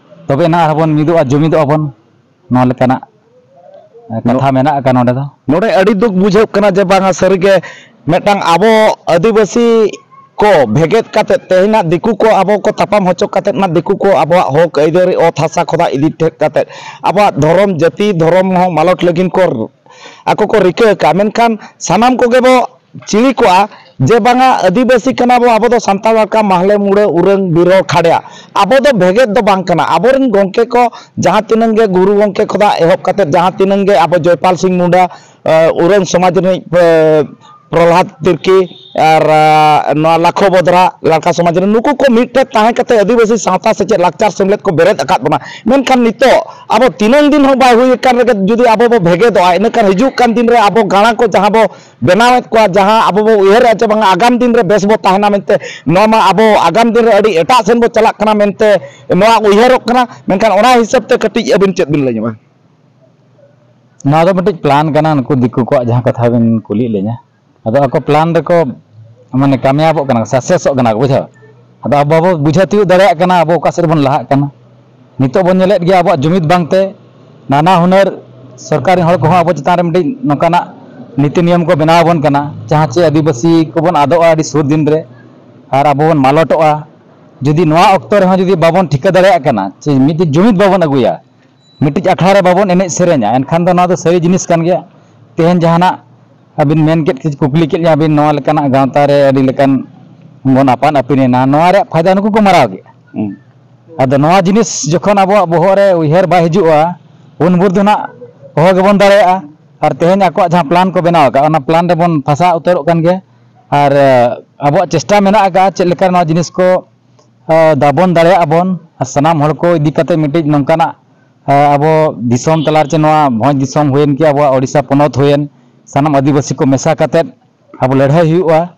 ᱛᱚᱵᱮ ᱮᱱᱟᱜ ᱟᱨᱦᱚᱸ ᱵᱚᱱ ᱢᱤᱫᱚᱜᱼᱟ, ᱡᱩᱢᱤᱫᱚᱜᱼᱟ ᱵᱚᱱ, ᱱᱚᱣᱟ ᱞᱮᱠᱟᱱᱟᱜ ᱠᱟᱛᱷᱟ ᱢᱮᱱᱟᱜ ᱟᱠᱟᱫ ᱱᱚᱰᱮ ᱫᱚ᱾ ᱱᱚᱰᱮ ᱟᱹᱰᱤ ᱫᱩᱠ ᱵᱩᱡᱷᱟᱹᱜ ᱠᱟᱱᱟ ᱡᱮ ᱵᱟᱝᱟ ᱥᱟᱹᱨᱤᱜᱮ ᱢᱤᱫᱴᱟᱝ ᱟᱵᱚ ᱟᱹᱫᱤᱵᱟᱹᱥᱤ ᱠᱚ ᱵᱷᱮᱜᱮᱫ ᱠᱟᱛᱮᱫ, ᱛᱮᱦᱮᱧᱟᱜ ᱫᱤᱠᱩ ᱠᱚ ᱟᱵᱚ ᱠᱚ ᱛᱟᱯᱟᱢ ᱦᱚᱪᱚ ᱠᱟᱛᱮᱫ, ᱚᱱᱟ ᱫᱤᱠᱩ ᱠᱚ ᱟᱵᱚᱣᱟᱜ ᱦᱚᱠ ᱟᱹᱭᱫᱟᱹᱨᱤ, ᱚᱛ ᱦᱟᱥᱟ ᱠᱷᱚᱱᱟᱜ ᱤᱫᱤ ᱴᱷᱮᱫ ᱠᱟᱛᱮᱫ, ᱟᱵᱚᱣᱟᱜ ᱫᱷᱚᱨᱚᱢ, ᱡᱟᱹᱛᱤ, ᱫᱷᱚᱨᱚᱢ ᱦᱚᱸ ᱢᱟᱞᱚᱴ ᱞᱟᱹᱜᱤᱫ ᱠᱚ, ᱟᱠᱚ ᱠᱚ ᱨᱤᱠᱟᱹ ᱟᱠᱟᱫᱼᱟ᱾ ᱢᱮᱱᱠᱷᱟᱱ ᱥᱟᱱᱟᱢ ᱠᱚᱜᱮ ᱵᱚ ᱪᱤᱲᱤ ᱠᱚᱜᱼᱟ ᱡᱮ ᱵᱟᱝᱟ ᱟᱹᱫᱤᱵᱟᱹᱥᱤ ᱠᱟᱱᱟ ᱵᱚ, ᱟᱵᱚ ᱫᱚ ᱥᱟᱱᱛᱟᱲ ᱞᱮᱠᱟ ᱢᱟᱦᱞᱮ ᱢᱩᱲᱟᱹ ᱩᱨᱟᱹᱝ ᱵᱤᱨ ᱦᱚᱲ ᱠᱷᱟᱲᱭᱟ, ᱟᱵᱚ ᱫᱚ ᱵᱷᱮᱜᱮᱫ ᱫᱚ ᱵᱟᱝ ᱠᱟᱱᱟ᱾ ᱟᱵᱚᱨᱮᱱ ᱜᱚᱢᱠᱮ ᱠᱚ ᱡᱟᱦᱟᱸ ᱛᱤᱱᱟᱹᱝ ᱜᱮ ᱜᱩᱨᱩ ᱜᱚᱢᱠᱮ ᱠᱷᱚᱱᱟᱜ ᱮᱦᱚᱵ ᱠᱟᱛᱮᱫ ᱡᱟᱦᱟᱸ ᱛᱤᱱᱟᱹᱝ ᱜᱮ ᱟᱵᱚ ᱡᱚᱭᱯᱟᱞ ᱥᱤᱝ ᱢᱩᱱᱰᱟ, ᱮ, ᱩᱨᱟᱹᱝ ᱥᱚᱢᱟᱡᱽ ᱨᱤᱱᱤᱡ, ᱮ, ᱯᱨᱚᱦᱞᱟᱫ ᱛᱤᱨᱠᱤ ᱟᱨ, ᱟ, ᱱᱚᱣᱟ ᱞᱟᱠᱷᱚ ᱵᱚᱫᱽᱨᱟ ᱞᱟᱲᱠᱟ ᱥᱚᱢᱟᱡᱽ ᱨᱮᱱ ᱱᱩᱠᱩ ᱠᱚ ᱢᱤᱫᱴᱷᱮᱱ ᱛᱟᱦᱮᱸ ᱠᱟᱛᱮ ᱟᱹᱫᱤᱵᱟᱹᱥᱤ ᱥᱟᱶᱛᱟ ᱥᱮᱪᱮᱫ ᱞᱟᱠᱪᱟᱨ ᱥᱮᱢᱞᱮᱫ ᱠᱚ ᱵᱮᱨᱮᱫ ᱟᱠᱟᱫ ᱵᱚᱱᱟ᱾ ᱢᱮᱱᱠᱷᱟᱱ ᱱᱤᱛᱚᱜ ᱟᱵᱚ ᱛᱤᱱᱟᱹᱝ ᱫᱤᱱ ᱦᱚᱸ ᱵᱟᱭ ᱦᱩᱭ ᱟᱠᱟᱱ ᱨᱮᱜᱮ ᱡᱩᱫᱤ ᱟᱵᱚ ᱵᱚ ᱵᱷᱮᱜᱮᱫᱚᱜᱼᱟ, ᱤᱱᱟᱹᱠᱷᱟᱱ ᱦᱤᱡᱩᱜ ᱠᱟᱱ ᱫᱤᱱ ᱨᱮ ᱟᱵᱚ ᱜᱟᱬᱟ ᱠᱚ ᱡᱟᱦᱟᱸ ᱵᱚ ᱵᱮᱱᱟᱣᱮᱫ ᱠᱚᱣᱟ, ᱡᱟᱦᱟᱸ ᱟᱵᱚ ᱵᱚ ᱩᱭᱦᱟᱹᱨᱮᱫᱼᱟ ᱡᱮ ᱵᱟᱝᱟ ᱟᱜᱟᱢ ᱫᱤᱱ ᱨᱮ ᱵᱮᱥ ᱵᱚ ᱛᱟᱦᱮᱱᱟ ᱢᱮᱱᱛᱮ, ᱱᱚᱣᱟ ᱢᱟ ᱟᱵᱚ ᱟᱜᱟᱢ ᱫᱤᱱ ᱨᱮ ᱟᱹᱰᱤ ᱮᱴᱟᱜ ᱥᱮᱱ ᱵᱚ ᱪᱟᱞᱟᱜ ᱠᱟᱱᱟ ᱢᱮᱱᱛᱮ ᱱᱚᱣᱟ ᱩᱭᱦᱟᱹᱨᱚᱜ ᱠᱟᱱᱟ᱾ ᱢᱮᱱᱠᱷᱟᱱ ᱚᱱᱟ ᱦᱤᱥᱟᱹᱵ ᱛᱮ ᱠᱟᱹᱴᱤᱡ ᱟᱹᱵᱤᱱ ᱪᱮᱫ ᱵᱤᱱ ᱞᱟᱹᱭ ᱧᱚᱜᱼᱟ? ᱱᱚᱣᱟ ᱫᱚ ᱢᱤᱫᱴᱤᱡ ᱯᱞᱟᱱ ᱠᱟᱱᱟ, ᱱᱩᱠᱩ ᱫᱤᱠᱩ ᱠᱚᱣᱟᱜ ᱡᱟᱦᱟᱸ ᱠᱟᱛᱷᱟ ᱵᱤᱱ ᱠᱩᱞᱤᱭᱮᱫ ᱞᱤᱧᱟ᱾ ᱟᱫᱚ ᱟᱠᱚ ᱯᱞᱟᱱ ᱨᱮᱠᱚ, ᱢᱟᱱᱮ, ᱠᱟᱢᱭᱟᱵᱚᱜ ᱠᱟᱱᱟ, ᱥᱟᱠᱥᱮᱥᱚᱜ ᱠᱟᱱᱟ ᱠᱚ, ᱵᱩᱡᱷᱟᱹᱣ᱾ ᱟᱫᱚ ᱟᱵᱚ ᱵᱟᱵᱚ ᱵᱩᱡᱷᱟᱹᱣ ᱛᱤᱭᱳᱜ ᱫᱟᱲᱮᱭᱟᱜ ᱠᱟᱱᱟ ᱟᱵᱚ ᱚᱠᱟ ᱥᱮᱫ ᱵᱚᱱ ᱞᱟᱦᱟᱜ ᱠᱟᱱᱟ᱾ ᱱᱤᱛᱚᱜ ᱵᱚᱱ ᱧᱮᱞᱮᱫ ᱜᱮᱭᱟ ᱟᱵᱚᱣᱟᱜ ᱡᱩᱢᱤᱫ ᱵᱟᱝᱛᱮ ᱱᱟᱱᱟ ᱦᱩᱱᱟᱹᱨ ᱥᱚᱨᱠᱟᱨ ᱨᱮᱱ ᱦᱚᱲ ᱠᱚᱦᱚᱸ ᱟᱵᱚ ᱪᱮᱛᱟᱱ ᱨᱮ ᱢᱤᱫᱴᱤᱡ ᱱᱚᱝᱠᱟᱱᱟᱜ ᱱᱤᱛᱤ ᱱᱤᱭᱚᱢ ᱠᱚ ᱵᱮᱱᱟᱣ ᱟᱵᱚᱱ ᱠᱟᱱᱟ, ᱡᱟᱦᱟᱸ ᱪᱮ ᱟᱹᱫᱤᱵᱟᱹᱥᱤ ᱠᱚᱵᱚᱱ ᱟᱫᱚᱜᱼᱟ ᱟᱹᱰᱤ ᱥᱩᱨ ᱫᱤᱱ ᱨᱮ, ᱟᱨ ᱟᱵᱚ ᱵᱚᱱ ᱢᱟᱞᱚᱴᱚᱜᱼᱟ᱾ ᱡᱩᱫᱤ ᱱᱚᱣᱟ ᱚᱠᱛᱚ ᱨᱮᱦᱚᱸ ᱡᱩᱫᱤ ᱵᱟᱵᱚᱱ ᱴᱷᱤᱠᱟᱹ ᱫᱟᱲᱮᱭᱟᱜ ᱠᱟᱱᱟ, ᱪᱮ ᱢᱤᱫᱴᱤᱡ ᱡᱩᱢᱤᱫ ᱵᱟᱵᱚᱱ ᱟᱹᱜᱩᱭᱟ, ᱢᱤᱫᱴᱤᱡ ᱟᱠᱷᱲᱟ ᱨᱮ ᱵᱟᱵᱚᱱ ᱮᱱᱮᱡ ᱥᱮᱨᱮᱧᱟ, ᱮᱱᱠᱷᱟᱱ ᱫᱚ ᱱᱚᱣᱟ ᱫᱚ ᱥᱟᱹᱨᱤ ᱡᱤᱱᱤᱥ ᱠᱟᱱ ᱜᱮᱭᱟ᱾ ᱛᱮᱦᱮᱧ ᱡᱟᱦᱟᱱᱟᱜ ᱟᱹᱵᱤᱱ ᱢᱮᱱ ᱠᱮᱫ, ᱠᱩᱠᱞᱤ ᱠᱮᱫ ᱞᱤᱧᱟ ᱵᱤᱱ, ᱱᱚᱣᱟ ᱞᱮᱠᱟᱱᱟᱜ ᱜᱟᱶᱛᱟ ᱨᱮ ᱟᱹᱰᱤ ᱞᱮᱠᱟᱱ ᱵᱚᱱ ᱟᱯᱟᱱ ᱟᱹᱯᱤᱱ ᱮᱱᱟ, ᱱᱚᱣᱟ ᱨᱮᱭᱟᱜ ᱯᱷᱟᱭᱫᱟ ᱱᱩᱠᱩ ᱠᱚ ᱢᱟᱨᱟᱣ ᱠᱮᱫᱼᱟ᱾ ᱦᱩᱸ᱾ ᱟᱫᱚ ᱱᱚᱣᱟ ᱡᱤᱱᱤᱥ ᱡᱚᱠᱷᱚᱱ ᱟᱵᱚᱣᱟᱜ ᱵᱚᱦᱚᱜ ᱨᱮ ᱩᱭᱦᱟᱹᱨ ᱵᱟᱭ ᱦᱤᱡᱩᱜᱼᱟ, ᱩᱱ ᱵᱷᱳᱨ ᱫᱚ ᱱᱟᱜ ᱚᱦᱚ ᱜᱮᱵᱚᱱ ᱫᱟᱲᱮᱭᱟᱜᱼᱟ᱾ ᱟᱨ ᱛᱮᱦᱮᱧ ᱟᱠᱚᱣᱟᱜ ᱡᱟᱦᱟᱸ ᱯᱞᱟᱱ ᱠᱚ ᱵᱮᱱᱟᱣ ᱟᱠᱟᱫ, ᱚᱱᱟ ᱯᱞᱟᱱ ᱨᱮᱵᱚᱱ ᱯᱷᱟᱥᱟᱣ ᱩᱛᱟᱹᱨᱚᱜ ᱠᱟᱱ ᱜᱮᱭᱟ᱾ ᱟᱨ ᱟᱵᱚᱣᱟᱜ ᱪᱮᱥᱴᱟ ᱢᱮᱱᱟᱜ ᱟᱠᱟᱫᱼᱟ, ᱪᱮᱫ ᱞᱮᱠᱟ ᱱᱚᱣᱟ ᱡᱤᱱᱤᱥ ᱠᱚ ᱫᱟᱵᱚᱱ ᱫᱟᱲᱮᱭᱟᱜ ᱟᱵᱚᱱ᱾ ᱟᱨ ᱥᱟᱱᱟᱢ ᱦᱚᱲ ᱠᱚ ᱤᱫᱤ ᱠᱟᱛᱮ ᱢᱤᱫᱴᱤᱡ ᱱᱚᱝᱠᱟᱱᱟᱜ ᱟᱵᱚ ᱫᱤᱥᱚᱢ ᱛᱟᱞᱟ ᱨᱮ, ᱪᱮ ᱱᱚᱣᱟ ᱵᱷᱚᱸᱡᱽ ᱫᱤᱥᱚᱢ ᱦᱩᱭᱮᱱ ᱠᱤ ᱟᱵᱚᱣᱟᱜ ᱳᱰᱤᱥᱟ ᱯᱚᱱᱚᱛ ᱦᱩᱭᱮᱱ, ᱥᱟᱱᱟᱢ ᱟᱹᱫᱤᱵᱟᱹᱥᱤ ᱠᱚ ᱢᱮᱥᱟ ᱠᱟᱛᱮ ᱟᱵᱚ ᱞᱟᱹᱲᱦᱟᱹᱭ ᱦᱩᱭᱩᱜᱼᱟ᱾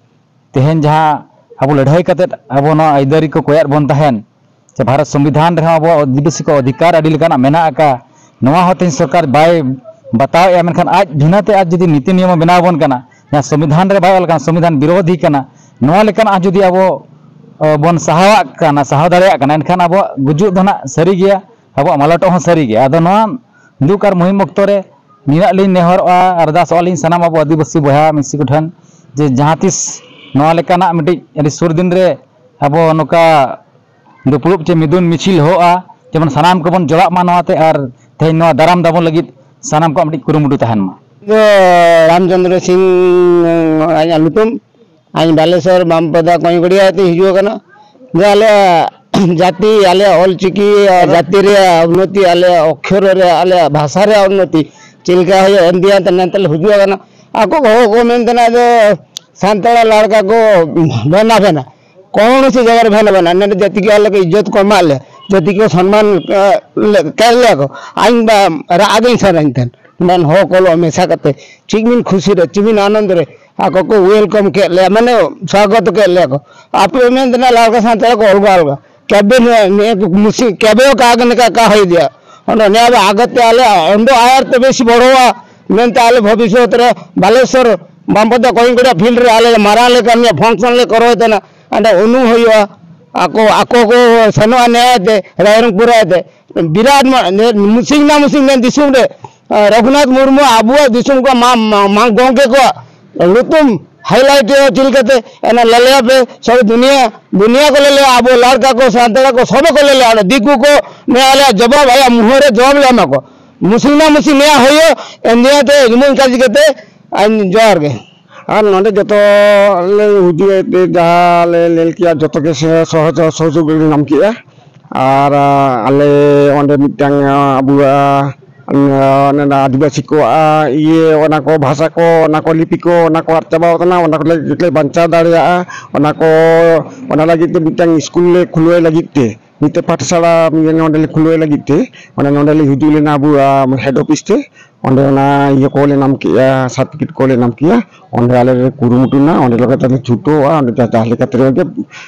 ᱛᱮᱦᱮᱧ ᱡᱟᱦᱟᱸ ᱟᱵᱚ ᱞᱟᱹᱲᱦᱟᱹᱭ ᱠᱟᱛᱮ ᱟᱵᱚ ᱱᱚᱣᱟ ᱟᱹᱭᱫᱟᱹᱨᱤ ᱠᱚ ᱠᱚᱭᱮᱫ ᱵᱚᱱ ᱛᱟᱦᱮᱱ, ᱥᱮ ᱵᱷᱟᱨᱚᱛ ᱥᱚᱝᱵᱤᱫᱷᱟᱱ ᱨᱮᱦᱚᱸ ᱟᱵᱚᱣᱟᱜ ᱟᱹᱫᱤᱵᱟᱹᱥᱤ ᱠᱚ ᱚᱫᱷᱤᱠᱟᱨ ᱟᱹᱰᱤ ᱞᱮᱠᱟᱱᱟᱜ ᱢᱮᱱᱟᱜ ᱟᱠᱟᱫ, ᱱᱚᱣᱟ ᱦᱚᱸ ᱛᱮᱦᱮᱧ ᱥᱚᱨᱠᱟᱨ ᱵᱟᱭ ᱵᱟᱛᱟᱣᱮᱫᱼᱟ᱾ ᱢᱮᱱᱠᱷᱟᱱ ᱟᱡ ᱵᱷᱤᱱᱟᱹᱛᱮ ᱟᱡ ᱡᱩᱫᱤ ᱱᱤᱛᱤ ᱱᱤᱭᱚᱢ ᱵᱮᱱᱟᱣ ᱟᱵᱚᱱ ᱠᱟᱱᱟ, ᱡᱟᱦᱟᱸ ᱥᱚᱝᱵᱤᱫᱷᱟᱱ ᱨᱮ ᱵᱟᱭ ᱚᱞ ᱟᱠᱟᱱ, ᱥᱚᱝᱵᱤᱫᱷᱟᱱ ᱵᱤᱨᱳᱫᱷᱤ ᱠᱟᱱᱟ, ᱱᱚᱣᱟ ᱞᱮᱠᱟᱱᱟᱜ ᱡᱩᱫᱤ ᱟᱵᱚ ᱵᱚᱱ ᱥᱟᱦᱟᱣᱟᱜ ᱠᱟᱱᱟ, ᱥᱟᱦᱟᱣ ᱫᱟᱲᱮᱭᱟᱜ ᱠᱟᱱᱟ, ᱮᱱᱠᱷᱟᱱ ᱟᱵᱚᱣᱟᱜ ᱜᱩᱡᱩᱜ ᱫᱚ ᱱᱟᱜ ᱥᱟᱹᱨᱤ ᱜᱮᱭᱟ, ᱟᱵᱚᱣᱟᱜ ᱢᱟᱞᱚᱴᱚᱜ ᱦᱚᱸ ᱥᱟᱹᱨᱤ ᱜᱮᱭᱟ᱾ ᱟᱫᱚ ᱱᱚᱣᱟ ᱫᱩᱠ ᱟᱨ ᱢᱩᱦᱤᱢ ᱚᱠᱛᱚ ᱨᱮ ᱱᱤᱱᱟᱹᱜ ᱞᱤᱧ ᱱᱮᱦᱚᱨᱚᱜᱼᱟ, ᱟᱨᱫᱟᱥᱚᱜᱼᱟ ᱞᱤᱧ ᱥᱟᱱᱟᱢ ᱟᱵᱚ ᱟᱹᱫᱤᱵᱟᱹᱥᱤ ᱵᱚᱭᱦᱟ ᱢᱤᱥᱤ ᱠᱚᱴᱷᱮᱱ, ᱡᱮ ᱡᱟᱦᱟᱸ ᱛᱤᱥ ᱱᱚᱣᱟ ᱞᱮᱠᱟᱱᱟᱜ ᱢᱤᱫᱴᱤᱡ ᱟᱹᱰᱤ ᱥᱩᱨ ᱫᱤᱱ ᱨᱮ ᱟᱵᱚ ᱱᱚᱝᱠᱟ ᱫᱩᱯᱲᱩᱵ ᱪᱮ ᱢᱤᱫᱩᱱ ᱢᱤᱪᱷᱤᱞ ᱦᱚᱦᱚᱜᱼᱟ, ᱡᱮᱢᱚᱱ ᱥᱟᱱᱟᱢ ᱠᱚᱵᱚᱱ ᱡᱚᱲᱟᱜ ᱢᱟ ᱱᱚᱣᱟᱛᱮ, ᱟᱨ ᱛᱮᱦᱮᱧ ᱱᱚᱣᱟ ᱫᱟᱨᱟᱢ ᱫᱟᱵᱚᱱ ᱞᱟᱹᱜᱤᱫ ᱥᱟᱱᱟᱢ ᱠᱚᱣᱟᱜ ᱢᱤᱫᱴᱤᱡ ᱠᱩᱨᱩᱢᱩᱴᱩ ᱛᱟᱦᱮᱱ ᱢᱟ᱾ ᱤᱧ ᱫᱚ ᱨᱟᱢᱪᱚᱸᱫᱽᱨᱚ ᱥᱤᱝ ᱟᱭᱟᱜ ᱧᱩᱛᱩᱢ᱾ ᱟᱹᱧ ᱵᱟᱞᱮᱥᱚᱨ ᱵᱟᱢᱯᱚᱫᱟ ᱠᱚᱧᱜᱚᱲᱤᱭᱟ ᱛᱮ ᱦᱤᱡᱩᱜ ᱠᱟᱱᱟ᱾ ᱡᱮ ᱟᱞᱮ ᱡᱟᱹᱛᱤ, ᱟᱞᱮ ᱚᱞᱪᱤᱠᱤ, ᱡᱟᱹᱛᱤ ᱨᱮᱭᱟᱜ ᱩᱱᱱᱚᱛᱤ, ᱟᱞᱮ ᱚᱠᱠᱷᱚᱨ ᱨᱮ, ᱟᱞᱮ ᱵᱷᱟᱥᱟ ᱨᱮᱭᱟᱜ ᱩᱱᱱᱚᱛᱤ ᱪᱮᱫ ᱞᱮᱠᱟ ᱦᱩᱭᱩᱜᱼᱟ, ᱮᱱᱛᱮ ᱮᱱᱛᱮ ᱞᱮ ᱦᱤᱡᱩᱜ ᱠᱟᱱᱟ᱾ ᱟᱠᱚ ᱠᱚ ᱦᱚᱸ ᱠᱚ ᱢᱮᱱ ᱛᱟᱦᱮᱱᱟ ᱡᱮ ᱥᱟᱱᱛᱟᱲ ᱞᱟᱲᱠᱟ ᱠᱚ ᱵᱮᱱᱟ ᱵᱮᱱᱟ, ᱠᱚᱱᱚ ᱥᱤ ᱡᱟᱭᱜᱟ ᱨᱮ ᱵᱮᱱᱟ ᱵᱮᱱᱟ, ᱱᱚᱰᱮ ᱡᱟᱹᱛᱤ ᱠᱚ ᱟᱞᱮ ᱠᱚ ᱤᱡᱽᱡᱚᱛ ᱠᱚ ᱮᱢᱟᱜ ᱞᱮᱭᱟ, ᱡᱟᱹᱛᱤ ᱠᱚ ᱥᱚᱱᱢᱟᱱ ᱠᱮᱫ ᱞᱮᱭᱟ ᱠᱚ᱾ ᱟᱹᱧ ᱵᱟ ᱨᱟᱜ ᱟᱹᱧ ᱥᱟᱱᱟᱧ ᱛᱟᱦᱮᱱ᱾ ᱢᱮᱱ ᱦᱚᱲ ᱠᱚ ᱢᱮᱥᱟ ᱠᱟᱛᱮ ᱪᱮᱫ ᱵᱤᱱ ᱠᱷᱩᱥᱤ ᱨᱮ, ᱪᱮᱫ ᱵᱤᱱ ᱟᱱᱚᱱᱫ ᱨᱮ, ᱟᱠᱚ ᱠᱚ welcome ᱠᱮᱫ ᱞᱮᱭᱟ, ᱢᱟᱱᱮ ᱥᱣᱟᱜᱚᱛ ᱠᱮᱫ ᱞᱮᱭᱟ ᱠᱚ᱾ ᱟᱯᱮ ᱢᱮᱱ ᱛᱮᱱᱟᱜ ᱞᱟᱲᱠᱟ ᱥᱟᱱᱛᱟᱲ ᱠᱚ ᱚᱞᱜᱟ ᱚᱞᱜᱟ᱾ ᱠᱮᱵᱮ ᱱᱤᱭᱟᱹ, ᱱᱤᱭᱟᱹ ᱠᱚ ᱢᱩᱥᱤ, ᱠᱮᱵᱮ ᱠᱟ ᱟᱜᱮ ᱱᱤᱠᱟ ᱠᱟ ᱦᱩᱭ ᱫᱤᱭᱟ᱾ ᱚᱱᱟ ᱱᱤᱭᱟᱹ ᱵᱟ ᱟᱜᱚᱛ ᱛᱮ ᱟᱞᱮ ᱚᱸᱰᱮ ᱟᱭᱟᱨ ᱛᱮ ᱵᱮᱥᱤ ᱵᱚᱲᱚᱣᱟ ᱢᱮᱱᱛᱮ ᱟᱞᱮ ᱵᱷᱚᱵᱤᱥᱚᱛ ᱨᱮ ᱵᱟᱞᱮᱥᱚᱨ ᱵᱟᱢᱯᱚᱫᱟ ᱠᱚᱦᱤᱝ ᱜᱚᱲᱟ field ᱨᱮ ᱟᱞᱮ ᱢᱟᱨᱟᱝ ᱞᱮᱠᱟ ᱱᱤᱭᱟᱹ function ᱞᱮ ᱠᱚᱨᱟᱣ ᱛᱟᱦᱮᱱᱟ᱾ ᱚᱸᱰᱮ ᱩᱱᱩ ᱦᱩᱭᱩᱜᱼᱟ, ᱟᱠᱚ, ᱟᱠᱚ ᱠᱚ ᱥᱮᱱᱚᱜᱼᱟ ᱱᱤᱭᱟᱹ ᱛᱮ, ᱨᱟᱭᱨᱚᱝᱯᱩᱨ ᱛᱮ᱾ ᱵᱤᱨᱟᱴ ᱢᱟ-, ᱱᱤᱭᱟᱹ ᱢᱩᱥᱤᱝ ᱱᱟ ᱢᱩᱥᱤᱝ ᱱᱤᱭᱟᱹ ᱫᱤᱥᱚᱢ ᱨᱮ, ᱨᱚᱜᱷᱩᱱᱟᱛᱷ ᱢᱩᱨᱢᱩ ᱟᱵᱚᱣᱟᱜ ᱫᱤᱥᱚᱢ ᱠᱚ ᱢᱟ, ᱢᱟ, ᱢᱟ ᱜᱚᱝᱠᱮ ᱠᱚᱣᱟᱜ ᱧᱩᱛᱩᱢ ᱦᱟᱭᱞᱟᱭᱤᱴ ᱦᱩᱭᱩᱜᱼᱟ ᱪᱮᱫ ᱞᱮᱠᱟᱛᱮ? ᱚᱱᱟ ᱞᱟᱞᱮᱭᱟᱯᱮ, ᱥᱟᱨᱟ ᱫᱩᱱᱤᱭᱟᱹ, ᱫᱩᱱᱤᱭᱟᱹ ᱠᱚ ᱞᱟᱞᱮᱭᱟ, ᱟᱵᱚ ᱞᱟᱲᱠᱟ ᱠᱚ, ᱥᱟᱱᱛᱟᱲ ᱠᱚ, ᱥᱚᱵᱮ ᱠᱚ ᱞᱟᱞᱮᱭᱟ᱾ ᱚᱱᱟ ᱫᱤᱠᱩ ᱠᱚ ᱱᱮ ᱟᱞᱮᱭᱟᱜ ᱡᱚᱵᱟᱵ, ᱟᱭᱟᱜ ᱢᱩᱦᱟᱹᱨᱮ ᱡᱚᱵᱟᱵ ᱞᱮ ᱮᱢᱟ ᱠᱚ᱾ ᱢᱩᱥᱤᱱᱟ ᱢᱩᱥᱤ ᱱᱮᱭᱟ ᱦᱩᱭᱩᱜ, ᱮᱱ ᱫᱤᱭᱟ ᱛᱮ ᱡᱮᱢᱚᱱ ᱠᱟᱡᱽ ᱠᱟᱛᱮ, ᱟᱨ ᱡᱚᱦᱟᱨ ᱜᱮ᱾ ᱟᱨ ᱱᱚᱰᱮ ᱡᱚᱛᱚ ᱞᱮ ᱦᱤᱡᱩᱜ ᱛᱮ ᱡᱟᱦᱟᱸ ᱞᱮ ᱧᱮᱞ ᱠᱮᱜᱼᱟ, ᱡᱚᱛᱚ ᱜᱮ ᱥᱮ ᱥᱚᱦᱚᱡ ᱥᱚᱦᱚᱡᱳᱜᱤ ᱞᱮ ᱧᱟᱢ ᱠᱮᱜᱼᱟ᱾ ᱟᱨ, ᱟ, ᱟᱞᱮ ᱚᱸᱰᱮ ᱢᱤᱫᱴᱟᱝ, ᱟ, ᱟᱵᱚᱣᱟᱜ, ᱟ, ᱚᱱᱟ ᱟᱹᱫᱤᱵᱟᱹᱥᱤ ᱠᱚᱣᱟᱜ, ᱟ, ᱤᱭᱟᱹ, ᱚᱱᱟ ᱠᱚ ᱵᱷᱟᱥᱟ ᱠᱚ, ᱚᱱᱟ ᱠᱚ ᱞᱤᱯᱤ ᱠᱚ, ᱚᱱᱟ ᱠᱚ ᱟᱫ ᱪᱟᱵᱟᱣ ᱠᱟᱱᱟ, ᱚᱱᱟ ᱠᱚᱞᱮ ᱡᱟᱛᱮ ᱵᱟᱧᱪᱟᱣ ᱫᱟᱲᱮᱭᱟᱜᱼᱟ, ᱚᱱᱟ ᱠᱚ, ᱚᱱᱟ ᱞᱟᱹᱜᱤᱫ ᱛᱮ ᱢᱤᱫᱴᱟᱝ ᱥᱠᱩᱞ ᱞᱮ ᱠᱷᱩᱞᱟᱹᱣ ᱞᱟᱹᱜᱤᱫ ᱛᱮ, ᱢᱤᱫᱴᱮᱱ ᱯᱟᱴᱷᱥᱟᱞᱟ ᱱᱚᱸᱰᱮ ᱞᱮ ᱠᱷᱩᱞᱟᱹᱣ ᱞᱟᱹᱜᱤᱫ ᱛᱮ, ᱚᱱᱟ ᱱᱚᱸᱰᱮ ᱞᱮ ᱦᱤᱡᱩᱜ ᱞᱮᱱᱟ, ᱟᱵᱚ, ᱟ, ᱦᱮᱰ ᱚᱯᱷᱤᱥ ᱛᱮ, ᱚᱸᱰᱮ ᱚᱱᱟ ᱤᱭᱟᱹ ᱠᱚᱞᱮ ᱧᱟᱢ ᱠᱮᱜᱼᱟ, ᱥᱟᱨᱴᱤᱯᱷᱤᱠᱮᱴ ᱠᱚᱞᱮ ᱧᱟᱢ ᱠᱮᱜᱼᱟ᱾ ᱚᱸᱰᱮ ᱟᱞᱮ ᱞᱮ ᱠᱩᱨᱩᱢᱩᱴᱩᱭᱮᱱᱟ, ᱚᱸᱰᱮ ᱞᱮ ᱠᱟᱛᱮ ᱞᱮ ᱪᱷᱩᱴᱟᱹᱣᱟ, ᱚᱸᱰᱮ ᱡᱟ-, ᱡᱟᱦᱟᱸ ᱞᱮᱠᱟ ᱛᱮ ᱨᱮᱦᱚᱸ ᱜᱮ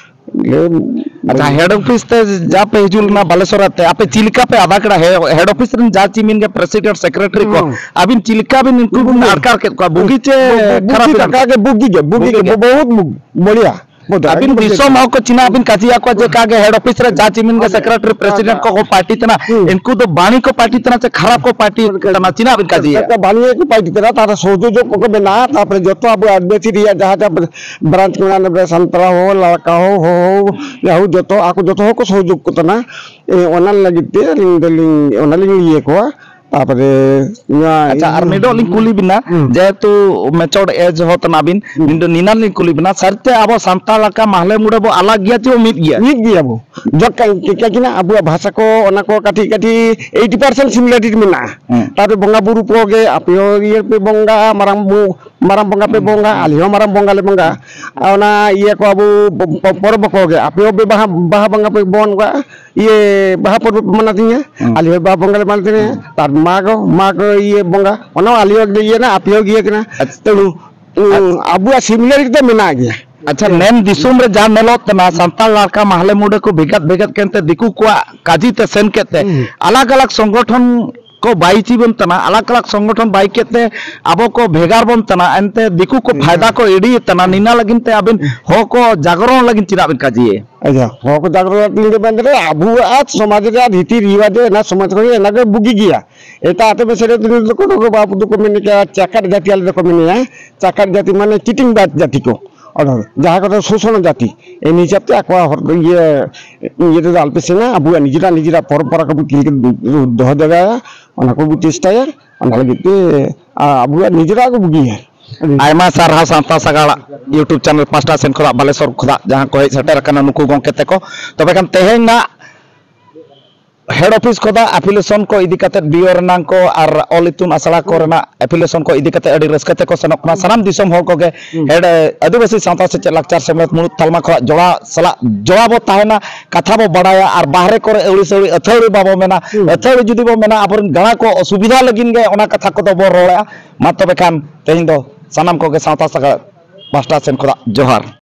ᱞᱮ ᱟᱪᱪᱷᱟ, ᱦᱮᱰ ᱚᱯᱷᱤᱥ ᱛᱮ ᱡᱟ ᱯᱮ ᱦᱤᱡᱩᱜ ᱞᱮᱱᱟ ᱵᱟᱞᱮᱥᱚᱨ ᱛᱮ, ᱟᱯᱮ ᱪᱮᱫ ᱞᱮᱠᱟ ᱯᱮ ᱟᱫᱟ ᱠᱮᱫᱟ? ᱦᱮ-, ᱦᱮᱰ ᱚᱯᱷᱤᱥ ᱨᱮᱱ ᱡᱟ ᱪᱮ ᱢᱮᱱ ᱜᱮ ᱯᱨᱮᱥᱤᱰᱮᱱᱴ, ᱥᱮᱠᱨᱮᱴᱟᱨᱤ ᱠᱚ, ᱦᱩᱸ᱾ ᱟᱹᱵᱤᱱ ᱪᱮᱫ ᱞᱮᱠᱟ ᱵᱤᱱ ᱩᱱᱠᱩ ᱵᱤᱱ ᱵᱩᱜᱤ᱾ ᱟᱴᱠᱟᱨ ᱠᱮᱫ ᱠᱚᱣᱟ? ᱵᱩᱜᱤ ᱪᱮ ᱵᱩ-, ᱵᱩᱜᱤ ᱠᱷᱟᱨᱟᱯ ᱵᱤᱱ ᱠᱟᱠᱟ ᱟᱴᱠᱟᱨ? ᱜᱮ ᱵᱩᱜᱤ ᱜᱮ, ᱵᱩᱜᱤ ᱵᱩᱜᱤ ᱜᱮ, ᱜᱮ᱾ ᱵᱚ-, ᱵᱚᱦᱩᱛ ᱵᱩ-, ᱵᱚᱲᱤᱭᱟ᱾ ᱵᱚᱦᱩᱛ ᱟᱹᱵᱤᱱ ᱟᱹᱰᱤ ᱵᱩᱜᱤ ᱫᱤᱥᱚᱢ ᱜᱮ᱾ ᱦᱚᱲ ᱠᱚ ᱪᱤᱱᱦᱟᱹ ᱵᱤᱱ ᱠᱟᱡᱤᱭᱟ ᱠᱚᱣᱟ ᱡᱮ ᱠᱟᱜᱮ ᱦᱮᱰ ᱚᱯᱷᱤᱥ ᱨᱮ ᱡᱟ ᱪᱮ ᱢᱮᱱ ᱜᱮ ᱦᱩᱸ᱾ ᱥᱮᱠᱨᱮᱴᱟᱨᱤ, ᱯᱨᱮᱥᱤᱰᱮᱱᱴ ᱠᱚᱠᱚ ᱯᱟᱨᱴᱤ ᱛᱟᱦᱮᱱᱟ, ᱦᱩᱸ᱾ ᱩᱱᱠᱩ ᱫᱚ ᱵᱟᱹᱲᱤᱡ ᱠᱚ ᱯᱟᱨᱴᱤ ᱛᱟᱦᱮᱱᱟ ᱪᱮ ᱠᱷᱟᱨᱟᱯ ᱠᱚ ᱯᱟᱨᱴᱤ ᱛᱟᱦᱮᱱᱟ, ᱪᱤᱱᱦᱟᱹ ᱵᱤᱱ ᱠᱟᱡᱤᱭᱟ? ᱵᱟᱹᱲᱤᱡ ᱠᱚ ᱯᱟᱨᱴᱤ ᱛᱟᱦᱮᱱᱟ, ᱛᱟᱦᱚᱞᱮ ᱥᱚᱦᱚᱡᱳᱜᱽ ᱠᱚᱠᱚ ᱵᱮᱱᱟᱣᱟ, ᱛᱟᱨᱯᱚᱨᱮ ᱡᱚᱛᱚ ᱟᱵᱚ ᱟᱹᱫᱤᱵᱟᱹᱥᱤ ᱨᱮᱭᱟᱜ ᱡᱟᱦᱟᱸ ᱡᱟᱦᱟᱸ ᱵᱨᱟᱧᱪ ᱠᱚ ᱢᱮᱱᱟᱜᱼᱟ, ᱱᱚᱰᱮ ᱥᱟᱱᱛᱟᱲ ᱦᱚᱸ, ᱞᱟᱲᱠᱟ ᱦᱚᱸ, ᱦᱚᱸ, ᱦᱚᱸ, ᱡᱟᱦᱳᱠ, ᱡᱚᱛᱚ ᱟᱠᱚ ᱡᱚᱛᱚ ᱦᱚᱲ ᱠᱚ ᱥᱚᱦᱚᱡᱳᱜᱽ ᱠᱚ ᱛᱟᱦᱮᱱᱟ᱾ ᱮ, ᱚᱱᱟ ᱞᱟᱹᱜᱤᱫ ᱛᱮ ᱟᱹᱞᱤᱧ ᱫᱚᱞᱤᱧ, ᱚᱱᱟᱞᱤᱧ ᱤᱭᱟᱹ ᱠᱚᱣᱟ᱾ ᱛᱟᱯᱚᱨᱮ ᱱᱚᱣᱟ ᱟᱪᱪᱷᱟ, ᱟᱨ ᱢᱤᱫᱴᱚᱜ ᱞᱤᱧ ᱠᱩᱞᱤ ᱵᱤᱱᱟ, ᱦᱩᱸ᱾ ᱡᱮᱦᱮᱛᱩ ᱢᱮᱪᱚᱨ ᱮᱡᱽ ᱦᱚᱸ ᱛᱟᱱᱟ ᱵᱤᱱ, ᱦᱩᱸ᱾ ᱢᱤᱫᱴᱚᱜ ᱱᱤᱱᱟᱱ ᱞᱤᱧ ᱠᱩᱞᱤ ᱵᱤᱱᱟ, ᱥᱟᱹᱨᱤᱛᱮ ᱟᱵᱚ ᱥᱟᱱᱛᱟᱲ ᱞᱮᱠᱟ ᱢᱟᱦᱞᱮ ᱢᱩᱰᱟᱹ ᱵᱚ ᱟᱞᱟᱜᱽ ᱜᱮᱭᱟ ᱪᱮ ᱵᱚ ᱢᱤᱫ ᱜᱮᱭᱟ? ᱢᱤᱫ ᱜᱮᱭᱟ ᱵᱚ᱾ ᱡᱚᱛᱚ ᱪᱮᱠᱟ ᱠᱤᱱᱟ ᱟᱵᱚᱣᱟᱜ ᱵᱷᱟᱥᱟ ᱠᱚ, ᱚᱱᱟ ᱠᱚ ᱠᱟᱹᱴᱤᱡ ᱠᱟᱹᱴᱤᱡ eighty percent similarity ᱢᱮᱱᱟᱜᱼᱟ᱾ ᱦᱮᱸ᱾ ᱛᱟᱯᱚᱨᱮ ᱵᱚᱸᱜᱟ ᱵᱩᱨᱩ ᱠᱚ ᱜᱮ, ᱟᱯᱮ ᱦᱚᱸ ᱤᱭᱟᱹ ᱯᱮ ᱵᱚᱸᱜᱟᱜᱼᱟ, ᱢᱟᱨᱟᱝ ᱵᱩ-, ᱢᱟᱨᱟᱝ ᱵᱚᱸᱜᱟ ᱯᱮ ᱦᱩᱸ᱾ ᱵᱚᱸᱜᱟ, ᱟᱞᱮ ᱦᱚᱸ ᱢᱟᱨᱟᱝ ᱵᱚᱸᱜᱟ ᱞᱮ ᱵᱚᱸᱜᱟ᱾ ᱟᱨ ᱚᱱᱟ ᱤᱭᱟᱹ ᱠᱚ ᱟᱵᱚ ᱯᱚ-, ᱯᱚ-, ᱯᱚᱨᱚᱵᱽ ᱠᱚ ᱜᱮ, ᱟᱯᱮ ᱦᱚᱸ ᱯᱮ ᱵᱟᱦᱟ, ᱵᱟᱦᱟ ᱵᱚᱸᱜᱟ ᱯᱮ ᱵᱚᱱ ᱠᱟᱜᱼᱟ, ᱤᱭᱟᱹ, ᱵᱟᱦᱟ ᱯᱚᱨᱚᱵᱽ ᱯᱮ ᱢᱟᱱᱟᱣ ᱛᱤᱧᱟ, ᱦᱩᱸ᱾ ᱟᱞᱮ ᱦᱚᱸ ᱵᱟᱦᱟ ᱵᱚᱸᱜᱟ ᱞᱮ ᱢᱟᱱᱟᱣ ᱛᱤᱧᱟ᱾ ᱦᱩᱸ᱾ ᱛᱟᱨ ᱢᱟᱜᱽ, ᱢᱟᱜᱽ ᱤᱭᱟᱹ ᱵᱚᱸᱜᱟ, ᱚᱱᱟ ᱦᱚᱸ ᱟᱞᱮ ᱦᱚᱸ ᱤᱭᱟᱹ ᱠᱟᱱᱟ, ᱟᱯᱮ ᱦᱚᱸ ᱤᱭᱟᱹ ᱠᱟᱱᱟ᱾ ᱟᱪᱪᱷᱟ᱾ ᱛᱮᱬᱩ, ᱩᱸ, ᱟᱪᱪᱷᱟ᱾ ᱟᱵᱚᱣᱟᱜ similarity ᱫᱚ ᱢᱮᱱᱟᱜ ᱜᱮᱭᱟ᱾ ᱟᱪᱪᱷᱟ, ᱱᱮᱱ ᱫᱤᱥᱚᱢ ᱨᱮ ᱡᱟ ᱧᱮᱞᱚᱜ ᱠᱟᱱᱟ, ᱥᱟᱱᱛᱟᱲ ᱞᱟᱲᱠᱟ ᱢᱟᱦᱞᱮ ᱢᱩᱰᱟᱹ ᱠᱚ ᱵᱷᱮᱜᱟᱨ ᱵᱷᱮᱜᱟᱨ ᱠᱮᱱᱛᱮ ᱫᱤᱠᱩ ᱠᱚᱣᱟᱜ ᱠᱟᱹᱡᱤ ᱛᱮ ᱥᱮᱱ ᱠᱮᱫ ᱛᱮ, ᱦᱩᱸ᱾ ᱟᱞᱟᱜᱽ ᱟᱞᱟᱜᱽ ᱥᱚᱝᱜᱚᱴᱷᱚᱱ ᱠᱚ ᱵᱟᱭ ᱪᱤ ᱵᱚᱱ ᱛᱟᱱᱟ, ᱟᱞᱟᱜᱽ ᱟᱞᱟᱜᱽ ᱥᱚᱝᱜᱚᱴᱷᱚᱱ ᱵᱟᱭ ᱠᱮᱫ ᱛᱮ ᱟᱵᱚ ᱠᱚ ᱵᱷᱮᱜᱟᱨ ᱵᱚᱱ ᱛᱟᱱᱟ, ᱮᱱᱛᱮ ᱫᱤᱠᱩ ᱠᱚ ᱦᱩᱸ᱾ ᱯᱷᱟᱭᱫᱟ ᱠᱚ ᱮᱰᱤᱭᱮᱫ ᱛᱟᱱᱟ, ᱱᱤᱱᱟ ᱞᱟᱹᱜᱤᱫ ᱛᱮ ᱟᱵᱮᱱ ᱦᱩᱸ᱾ ᱦᱚᱲ ᱠᱚ ᱡᱟᱜᱽᱨᱚᱱ ᱞᱟᱹᱜᱤᱫ ᱪᱮᱫᱟᱜ ᱵᱮᱱ ᱠᱟᱹᱡᱤᱭᱮ? ᱟᱪᱪᱷᱟ, ᱦᱚᱲ ᱠᱚ ᱡᱟᱜᱽᱨᱚᱱ ᱞᱟᱹᱜᱤᱫ ᱫᱚ ᱢᱮᱱ ᱫᱟᱲᱮᱭᱟᱜᱼᱟ, ᱟᱵᱚᱣᱟᱜ ᱥᱚᱢᱟᱡᱽ ᱨᱮᱭᱟᱜ ᱨᱤᱛᱤ ᱨᱤᱣᱟᱡᱽ ᱫᱚ ᱚᱱᱟ ᱥᱚᱢᱟᱡᱽ ᱠᱷᱚᱱ ᱜᱮ ᱚᱱᱟ ᱜᱮ ᱵᱩᱜᱤ ᱜᱮᱭᱟ᱾ ᱮᱴᱟᱜ ᱟᱛᱳ ᱢᱮᱥᱟ ᱨᱮ ᱫᱚ ᱠᱚ ᱫᱚ ᱵᱟᱵᱩ ᱫᱚᱠᱚ ᱢᱮᱱ ᱜᱮᱭᱟ, ᱪᱟᱠᱟᱨ ᱡᱟᱹᱛᱤ ᱟᱞᱮ ᱫᱚᱠᱚ ᱢᱮᱱᱮᱭᱟ, ᱪᱟᱠᱟᱨ ᱡᱟᱹᱛᱤ ᱢᱟᱱᱮ ᱪᱤᱴᱤᱝ ᱵᱟᱡ ᱡᱟᱹᱛᱤ ᱠᱚ, ᱚᱱᱟ ᱡᱟᱦᱟᱸ ᱠᱚᱫᱚ ᱥᱳᱥᱚᱱ ᱡᱟᱹᱛᱤ, ᱮᱱ ᱦᱤᱥᱟᱹᱵ ᱛᱮ ᱟᱠᱚᱣᱟᱜ ᱦᱚᱲ ᱫᱚ ᱤᱭᱟᱹ, ᱤᱭᱟᱹ ᱛᱮᱫᱚ ᱟᱞᱯᱮ ᱥᱮᱱᱟ, ᱟᱵᱚᱣᱟᱜ ᱱᱤᱡᱮᱨᱟᱜ, ᱱᱤᱡᱮᱨᱟᱜ ᱯᱚᱨᱚᱢᱯᱚᱨᱟ ᱠᱚᱵᱚ ᱪᱮᱫ ᱞᱮᱠᱟ ᱫᱚᱦᱚ ᱫᱟᱲᱮᱭᱟᱜᱼᱟ, ᱚᱱᱟ ᱠᱚᱵᱚ ᱪᱮᱥᱴᱟᱭᱟ, ᱚᱱᱟ ᱞᱟᱹᱜᱤᱫ ᱛᱮ ᱟ-, ᱟᱵᱚᱣᱟᱜ ᱱᱤᱡᱮᱨᱟᱜ ᱜᱮ ᱵᱩᱜᱤᱭᱟ᱾ ᱟᱭᱢᱟ ᱥᱟᱨᱦᱟᱣ ᱥᱟᱶᱛᱟ ᱥᱟᱜᱟᱲ YouTube ᱪᱮᱱᱮᱞ ᱯᱟᱥᱴᱟ ᱥᱮᱱ ᱠᱷᱚᱱᱟᱜ ᱵᱟᱞᱮᱥᱚᱨ ᱠᱷᱚᱱᱟᱜ ᱡᱟᱦᱟᱸ ᱠᱚ ᱦᱮᱡ ᱥᱮᱴᱮᱨ ᱟᱠᱟᱱᱟ ᱱᱩᱠᱩ ᱜᱚᱢᱠᱮ ᱛᱮᱠᱚ᱾ ᱛᱚᱵᱮ ᱠᱷᱟᱱ ᱛᱮᱦᱮᱧ ᱱᱟᱜ ᱦᱮᱰ ᱚᱯᱷᱤᱥ ᱠᱷᱚᱱᱟᱜ ᱟᱯᱷᱤᱞᱮᱥᱚᱱ ᱠᱚ ᱤᱫᱤ ᱠᱟᱛᱮ, ᱵᱤᱭᱳ ᱨᱮᱱᱟᱝ ᱠᱚ ᱟᱨ ᱚᱞ ᱤᱛᱩᱱ ᱟᱥᱲᱟ ᱠᱚᱨᱮᱱᱟᱜ ᱟᱯᱷᱤᱞᱮᱥᱚᱱ ᱠᱚ ᱤᱫᱤ ᱠᱟᱛᱮ ᱟᱹᱰᱤ ᱨᱟᱹᱥᱠᱟᱹ ᱛᱮᱠᱚ ᱥᱮᱱᱚᱜ ᱠᱟᱱᱟ᱾ ᱥᱟᱱᱟᱢ ᱫᱤᱥᱚᱢ ᱦᱚᱲ ᱠᱚᱜᱮ ᱦᱮᱰ ᱟᱹᱫᱤᱵᱟᱹᱥᱤ ᱥᱟᱶᱛᱟ ᱥᱮᱪᱮᱫ ᱞᱟᱠᱪᱟᱨ ᱥᱮᱢᱞᱮᱫ ᱢᱩᱬᱩᱫ ᱛᱟᱞᱢᱟ ᱠᱷᱚᱱᱟᱜ ᱡᱚᱲᱟᱣ ᱥᱟᱞᱟᱜ ᱡᱚᱲᱟᱣ ᱵᱚ ᱛᱟᱦᱮᱱᱟ, ᱠᱟᱛᱷᱟ ᱵᱚ ᱵᱟᱲᱟᱭᱟ ᱟᱨ ᱵᱟᱦᱨᱮ ᱠᱚᱨᱮ ᱟᱹᱣᱲᱤ ᱥᱟᱹᱣᱲᱤ ᱟᱹᱛᱷᱟᱹᱣᱲᱤ ᱵᱟᱵᱚ ᱢᱮᱱᱟ᱾ ᱟᱹᱛᱷᱟᱹᱣᱲᱤ ᱡᱩᱫᱤ ᱵᱚ ᱢᱮᱱᱟ, ᱟᱵᱚᱨᱮᱱ ᱜᱟᱬᱟ ᱠᱚ ᱚᱥᱩᱵᱤᱫᱷᱟ ᱞᱟᱹᱜᱤᱫ ᱜᱮ ᱚᱱᱟ ᱠᱟᱛᱷᱟ ᱠᱚᱫᱚ ᱵᱚ ᱨᱚᱲᱮᱜᱼᱟ᱾ ᱢᱟ ᱛᱚᱵᱮ ᱠᱷᱟᱱ ᱛᱮᱦᱮᱧ ᱫᱚ ᱥᱟᱱᱟᱢ ᱠᱚᱜᱮ ᱥᱟᱶᱛᱟ ᱥᱟᱜᱟᱲ ᱯᱟᱥᱴᱟ ᱥᱮᱱ ᱠᱷᱚᱱᱟᱜ ᱡᱚᱦᱟᱨ᱾